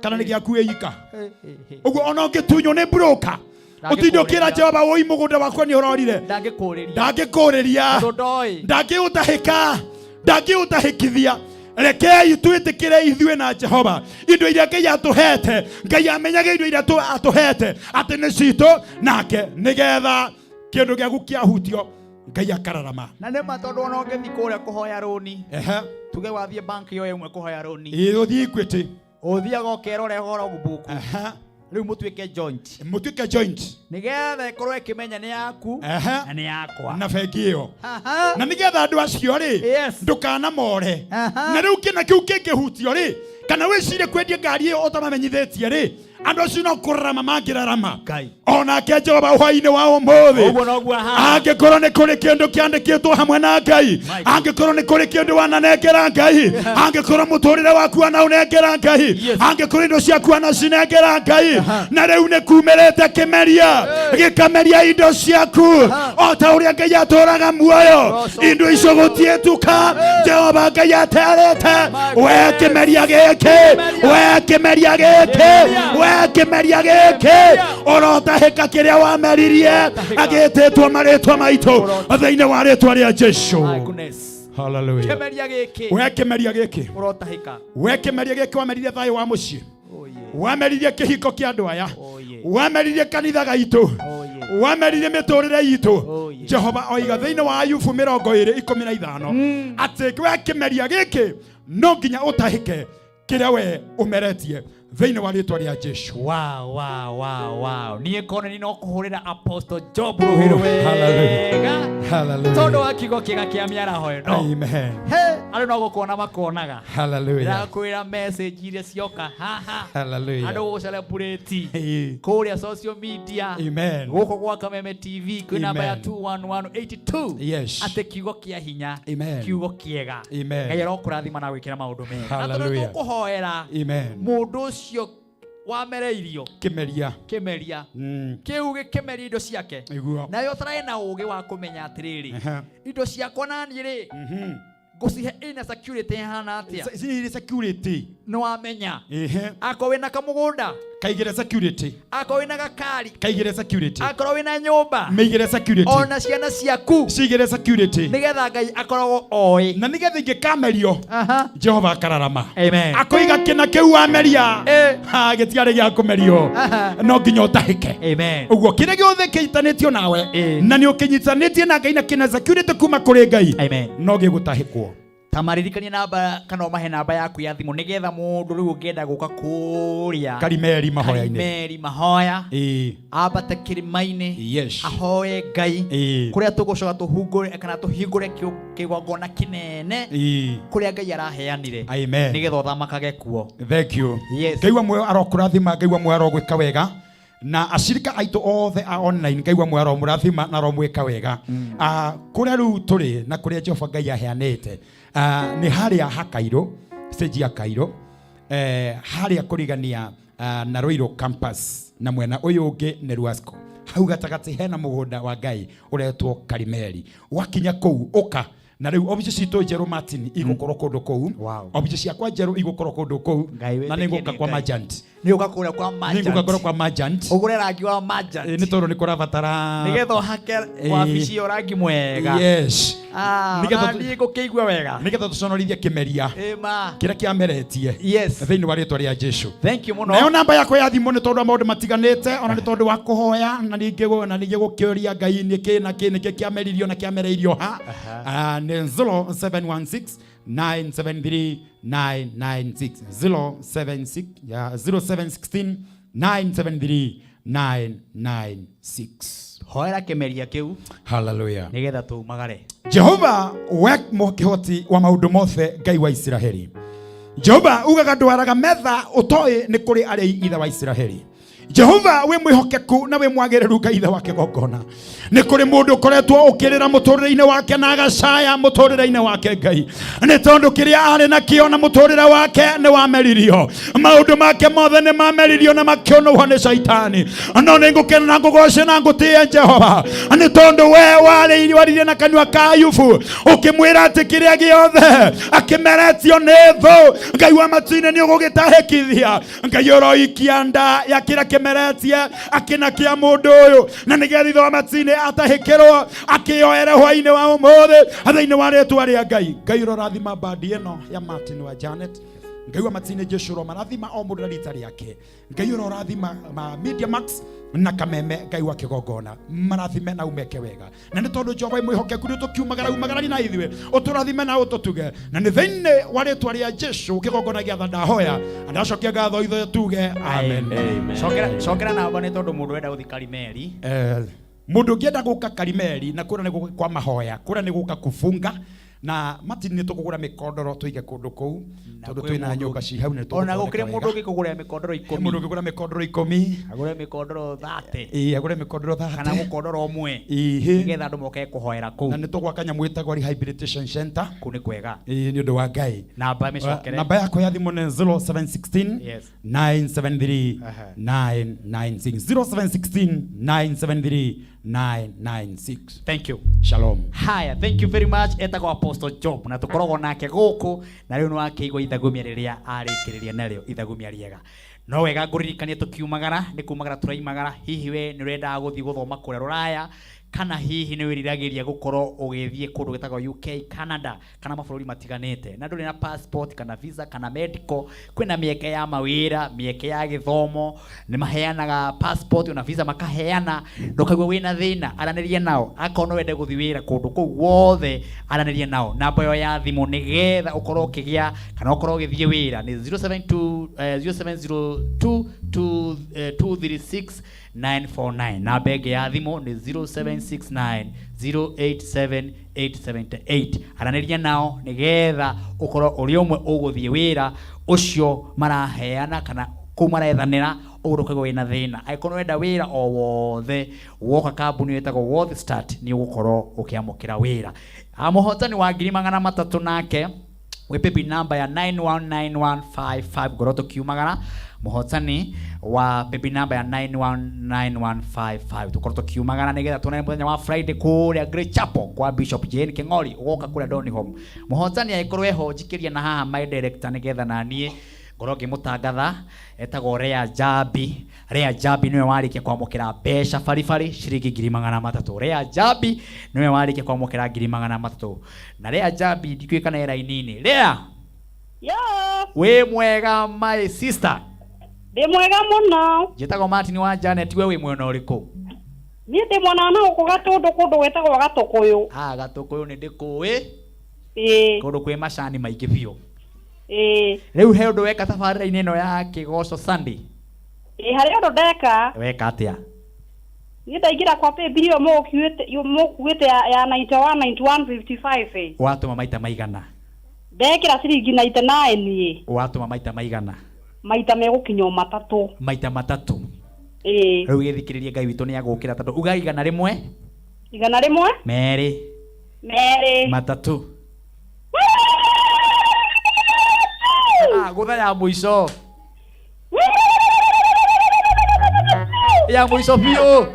kana nĩ gĩaku wĩika? Ũguo ona ũngĩtunywo nĩ broker, ũtinde ũkĩra Jehova, woi, mũgũnda wakwa nĩ ũrorire, ndangĩkũrĩria. Ndangĩkũrĩria. Tondũ ndoĩ. Ndangĩũtahĩka, ndangĩũtahĩkithia. Rekei twĩtĩkĩre ithuĩ na Jehova indo iria Ngai atũhete. Ngai amenyage indo iria atũhete atĩ nĩ citũ nake, nĩgetha kĩndũ gĩaku kĩahutio, Ngai akararama. Na nĩ ma, tondũ ona ũngĩthiĩ kũrĩa kũhoya rũni, tuge wathiĩ bank yo ĩmwe kũhoya rũni, Ĩĩ, ũthiĩ Equity, ũthiaga ũkerwo rehe logbook, rĩu mũtuĩke joint, mũtuĩke joint, nĩgetha ĩkorwo ĩkĩmenya nĩ yaku na nĩ yakwa na bengi ĩyo, na nĩgetha andũ acio rĩ, ndũkanamore. Na rĩu kĩna kĩu kĩngĩhutio rĩ, kana wĩcirie kwendia ngari ĩyo ũtamamenyithĩtie rĩ, andũ acio no kũrarama mangĩrarama. Onake Jehova hwainĩ wa ũmũthĩ, Ũguo noguo ahana. Angĩkorwo nĩ kũrĩ kĩndũ kĩandĩkĩtwo hamwe na Ngai, angĩkorwo nĩ kũrĩ kĩndũ wananengera Ngai, angĩkorwo mũtũrĩre waku wanaũnengera Ngai, angĩkorwo indo ciaku wanacinengera Ngai, na rĩu nĩ kumĩrĩte kĩmeria gĩkameria indo ciaku, o ta ũrĩa Ngai atũraga muoyo, indo icio gũtiĩtuka. Jehova Ngai aterĩte, we kĩmeria gĩkĩ, we kĩmeria gĩkĩ, we kĩmeria gĩkĩ, ũrotahĩka kĩrĩa wameririe, agĩtĩtwo marĩtwa maitũ thĩinĩ wa rĩtwa rĩa Jesu. Hallelujah. Kĩmeria gĩkĩ, we kĩmeria gĩkĩ, ũrotahĩka. We kĩmeria gĩkĩ, wameririe thayũ wa mũciĩ, wameririe kĩhiko kĩa andũ aya, wameririe kanitha gaitũ, wameririe mĩtũrĩre itũ, Jehova oiga thĩinĩ wa Ayubu 25:15 atĩ we kĩmeria gĩkĩ, no nginya ũtahĩke kĩrĩa we ũmeretie thĩinĩ wa rĩtwa rĩa Jesu. Wow. Niĩ kona ni no kũhũrĩra Apostle Job rũhĩ rwega Hallelujah. tondũ wa kiugo kĩega kĩa mĩaraho ĩno. Amen. He, andũ no gũkuona makuonaga. Hallelujah. Ndĩrakwĩra message iria cioka haha, Hallelujah. andũ gũgũ celebrate kũrĩa social media. Amen. Gũkũ gwa Kameme TV kwĩ namba ya Amen. 21182, Yes. atĩ kiugo kĩa hinya, Amen. kiugo kĩega. Amen. Ngai arokũrathima na gwĩkĩra maũndũ mega. Na tondũ Hallelujah. tũkũhoera Amen. mũndũ ũcio wamereirio kĩmeria, kĩmeria kĩu gĩkĩmeria indo ciake, Nĩguo. nayo ũtarĩ na ũgĩ wa kũmenya atĩrĩrĩ, indo ciakwa naniĩ rĩ, ngũcihe ina security ĩhana atĩa? Cirĩ security. Nĩ wamenya, Ehe. akorwo wĩna kamũgũnda, kaigĩre security, akorwo wĩna gakari, kaigĩre security, akorwo wĩna nyũmba, mĩigĩre security, ona ciana ciaku cigĩre security, nĩgetha Ngai akoragwo oĩ, na nĩgetha ingĩkamerio, Jehova akararama. Amen. Akoiga kĩna kĩu wameria, ha, gĩtiarĩ gĩa kũmerio, no nginya ũtahĩke. Amen. Ũguo kĩrĩa gĩothe kĩitanĩtio nawe na nĩ ũkĩnyitanĩtie na Ngai na kĩna security kuma kũrĩ Ngai, no gĩgũtahĩkwo. Ta maririkanie namba kana ũmahe namba yaku ya thimũ, nĩgetha mũndũ rĩu ũngĩenda gũka kũrĩa Karimeri mahoya-inĩ. Karimeri mahoya, Ĩĩ. Ambate kĩrĩma-inĩ, Yes. ahoe Ngai, Ĩĩ. kũrĩa tũgũcoka tũhungũre kana tũhingũre kĩgongona kĩnene, Ĩĩ. kũrĩa Ngai araheanire, Amen. nĩgetha ũthamakage kuo. Thank you. Yes. Ngai wa muoyo arokũrathima, Ngai wa muoyo arogwĩka wega. Na acirika aitũ othe a online, Ngai wa muoyo aromũrathima na aromwĩka wega. Kũrĩa rĩu tũrĩ na kũrĩa Jehova Ngai aheanĩte, nĩ harĩa ha Kairũ, stage ya Kairũ, harĩa kũrigania na Ruiru campus, na mwena ũyũ ũngĩ nĩ Ruasco. Hau gatagatĩ hena mũgũnda wa Ngai ũretwo Karimeli. Wakinya kũu ũka na rĩu obici citũ njerũ, Martin, igũkorwo kũndũ kũu. Obici ciakwa njerũ igũkorwo kũndũ kũu na nĩ ngũka kwa Merchant. Nĩ ũka kũrĩa kwa Nĩ ngũka kũrĩa kwa Merchant ũgũre rangi wa Merchant. Nĩ tondũ nĩ kũrabatara nĩgetha ũhake wabici ĩyo rangi mwega. Yes. Nĩgetha ona niĩ ngũkĩigua wega. Nĩgetha tũconorithie kĩmeria Ĩma. kĩrĩa kĩameretie Yes. thĩinĩ wa rĩtwa rĩa Jesu. Thank you mũno. Nayo namba yakwa ya thimũ, nĩ tondũ wa maũndũ matiganĩte, ona nĩ tondũ wa kũhoya na ningĩ gũkĩũria Ngai nĩkĩ na kĩ nĩkĩ kĩameririo na kĩamereirio ha, nĩ 0716 973 996, 076 ya 0716 973 996. Hoera kĩmeria kĩu. Hallelujah. Nĩgetha tumagare. Jehova, we kĩhoti wa maũndũ mothe, Ngai wa Isiraheli, Jehova ugaga ndwaraga metha ũtoĩ nĩ kũrĩ arĩi. Ithe wa Isiraheli, Jehova wĩ mwĩhokeku na wĩ mwagĩrĩru, Ngai ithe wa kĩgongona, nĩ kũrĩ mũndũ ũkoretwo ũkĩrĩra mũtũrĩre-inĩ wake na agacaya mũtũrĩre-inĩ wake, Ngai, nĩ tondũ kĩrĩa arĩ nakĩo na mũtũrĩre wake nĩ wameririo, maũndũ make mothe nĩ mameririo na makĩũnũhwo nĩ caitani. No nĩ ngũkena na ngũgoce na ngũtĩe, Jehova, nĩ tondũ we warĩirie, waririe na kanua ka Ayubu ũkĩmwĩra atĩ kĩrĩa gĩothe akĩmeretio nĩ thũ, Ngai wa matu-inĩ, nĩ ũgũgĩtahĩkithia. Ngai, ũroikia nda ya kĩrĩa kĩmeretie akĩna kĩa mũndũ ũyũ, na nĩgetha ithe wa matu-inĩ atahĩkĩrwo akĩyoere hwainĩ wa ũmũthĩ thĩinĩ wa rĩtwa rĩa Ngai. Ngai, ũrorathima bandi ĩno ya Martin wa Janet. Ngai wa matu-inĩ, Jesu, ũromarathima o mũndũ na rita rĩake. Ngai, ũrorathima ma Media Max na Kameme. Ngai wa kĩgongona, marathime na umeke wega, na nĩ tondũ Jehova wĩ mwĩhokeku, nĩ tũkiumagara umagarani na ithuĩ, ũtũrathime na ũtũtuge, na nĩ thĩinĩ wa rĩtwa rĩa Jesu kĩgongona gĩa tha ndahoya ndacokia ngatho, ithuĩ tuge amen. Cokera, cokera namba nĩ tondũ mũndũ ũrenda gũthiĩ Karimeli. Mũndũ ũngĩenda gũka Karimeli, na kũrĩa nĩ gũka kwa mahoya, kũrĩa nĩ gũka kufunga na Martin, nĩ tũkũgũra mĩkondoro tũige kũndũ kũu tondũ kwĩ twĩna mũndũ- nyũmba ci hau, nĩ ona tũgũthondeka gũkĩrĩ mũndũ wega. ũngĩkũgũrĩra mĩkondoro 10. Mũndũ ũngĩgũra mĩkondoro 10. Agũre mĩkondoro 30. Ĩĩ, agũre mĩkondoro 30. Kana mũkondoro ũmwe. Ĩhĩ. Nĩgetha andũ moke kũhoera kũu. Na nĩ tũgwaka nyamũ ĩtagwo rehabilitation center. Kũu nĩ kwega. Ĩĩ, nĩ ũndũ wa Ngai. Namba mĩcokere. Namba yakwa ya thimũ nĩ 0716 973 996, 0716 973 996. Thank you. Shalom. Haya, thank you very much. Etagwo Apostle Job na tũkoragwo nake gũkũ, na rĩu nĩwakĩigua ithagumia rĩrĩa arĩkĩrĩria narĩo, ithagumia rĩega. No wega ngũririkanie tũkiumagara, nĩ kumagara tũraimagara. Hihi we nĩ ũrendaga gũthiĩ gũthoma kũrĩa rũraya, kana hihi nĩ wĩriragĩria gũkorwo ũgĩthiĩ kũndũ gwĩtagwo UK, Canada kana mabũrũri matiganĩte, na ndũrĩ na passport kana visa kana medical? Kwĩna mĩeke ya mawĩra, mĩeke ya gĩthomo, nĩ maheanaga passport ona visa makaheana. Ndũkaigua wĩna thĩna, aranĩria nao. Akorwo no wende gũthiĩ wĩra kũndũ kũu guothe, aranĩria nao. Namba ĩyo ya thimũ nĩgetha ũkorwo ũkĩgĩa kana ũkorwo ũgĩthiĩ wĩra nĩ 072 0702 2 236 949. Namba ĩngĩ ya thimũ nĩ 0769 087 878. Aranĩria nao nĩgetha ũkorwo ũrĩ ũmwe ũgũthiĩ wĩra ũcio maraheana kana kũu marethanĩra, ũguo ndũkaigua wĩna thĩna. Angĩkorwo nĩwenda wĩra o wothe, woka kambuni ĩyo ĩtagwo Worth Start, nĩ ũgũkorwo ũkĩamũkĩra wĩra. Mũhotani wa 300,000 nake wĩ paybill number ya 919155. Ngorwo tũkiumagara, mũhotani wa paybill number ya 919155, tũkorwo tũkiumagara nĩgetha tuonane mũthenya wa Friday kũrĩa Great Chapel kwa Bishop Jane King'ori, ũgoka kũrĩa Donholm. Mũhotani angĩkorwo eho, njikĩria na haha my director nĩgetha naniĩ ngorwo ngĩmũtangatha. Etagwo Rea Jambi. Rea Jambi nĩwe warĩkia kwamũkĩra mbeca baribari ciringi 300,000. Rea Jambi nĩwe warĩkia kwamũkĩra 300,000. Na Rea Jambi ndikũĩ kana e raini-inĩ. Rea. Yo. Wĩ mwega, my sister? Ndĩ mwega mũno. Njĩtagwo Martin wa Janet. We wĩ mwena ũrĩkũ? Niĩ ndĩ mwena na gũkũ Gatũndũ, kũndũ gwĩtagwo Gatũkũyũ. Ah, Gatũkũyũ nĩ ndĩkũĩ. Ĩĩ. Kũndũ kwĩ macani maingĩ biũ. Ĩĩ. Rĩu he ũndũ weka tabarĩra-inĩ ĩno ya Kĩgoco Sunday? Ĩĩ, harĩ ũndũ ndeka. Weka atĩa? Niĩ ndaingĩra kwa paybill ĩyo mũkuĩte ya 91 91 55 ĩ. Watũma maita maigana? Ndekĩra ciringi 99 ĩ. Watũma maita maigana? Maita megũkinya o 3. Maita 3. Ĩĩ. Rĩu gĩthikĩrĩrie Ngai witũ nĩ agũkĩra tondũ uga 100. 100. 2. 2. 3. Ah, gũtha ya mũico. Ya mũico biũ.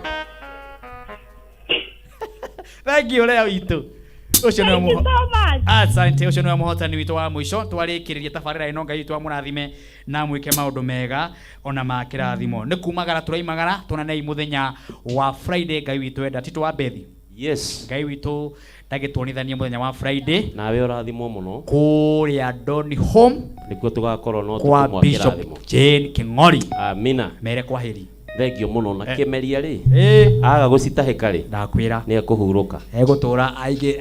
Thank you leo witũ. Ũcio nĩwe Thank you mũho. so much. Asante, ũcio nĩwe mũhotani witũ wa mũico. Twarĩkĩrĩria tabarĩra ĩno, Ngai witũ amũrathime na mwĩke maũndũ mega ona ma kĩrathimo. Nĩ kumagara tũraimagara, tuonanei mũthenya wa Friday Ngai witũ enda. Tito wa Bethi. Yes. Ngai witũ ndagĩtuonithanie mũthenya wa Friday. Nawe ũrathimwo mũno. Kũrĩa Doni Home. Nĩkuo tũgakorwo no Kwa ũtukũ mwa Bishop kĩrathimo. Jane King'ori. Amina. Mere kwaheri. Thengio mũno na Eh. kĩmeria rĩ. Eh. Aga gũcitahĩka rĩ. Ndakwĩra. Nĩ ekũhurũka. Egũtũra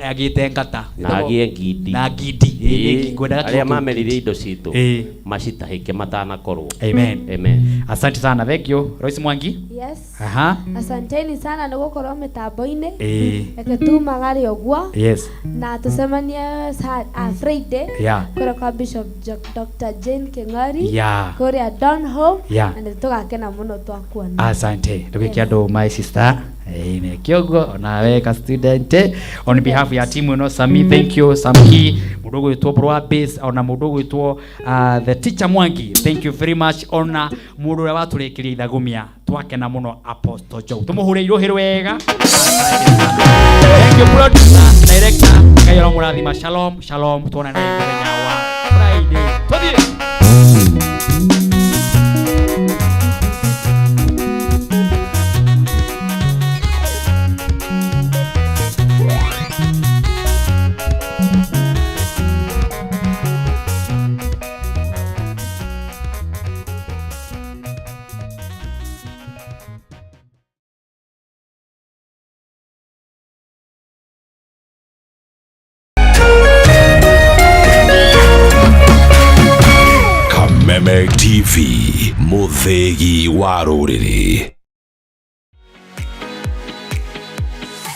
agĩte ngata. Na agĩe ngindi. Na ngindi. Ĩĩ. Ngwendaga Arĩa kiugo kĩu. mameririe indo citũ. Ĩĩ. Macitahĩke matanakorwo. Amen. Amen. Asante sana. Thank you. Royce Mwangi. Yes. Aha. Asanteni sana nĩ gũkorwo mĩtambo-inĩ. Ĩĩ. Reke tumagare ũguo. Yes. Na tũcemanie Friday. Yeah. Kũrĩa kwa Bishop Dr. Jane King'ori. Yeah. Kũrĩa Donholm. Yeah. Na nĩ tũgakena mũno twakuona. Asante. Ndũgĩke andũ my sister. Ĩĩ kĩoguo onawe ka student on behalf ya timu ĩno Sami, thank you Samki, mũndũ ũgwĩtwo Bro wa Base, ona mũndũ ũgwĩtwo the teacher Mwangi, thank you very much, ona mũndũ ũrĩa watũrĩkĩria ithagumia twakena mũno Apostle Joe, tũmũhũre irũhĩ rwega. Thank you producer, director, Ngai ũramũrathima. Shalom shalom, tuonane mũthenya wa Friday. Tũthiĩ. Kameme TV, mũthĩgi wa rũrĩrĩ.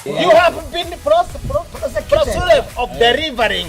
You have been prosecuted of delivering.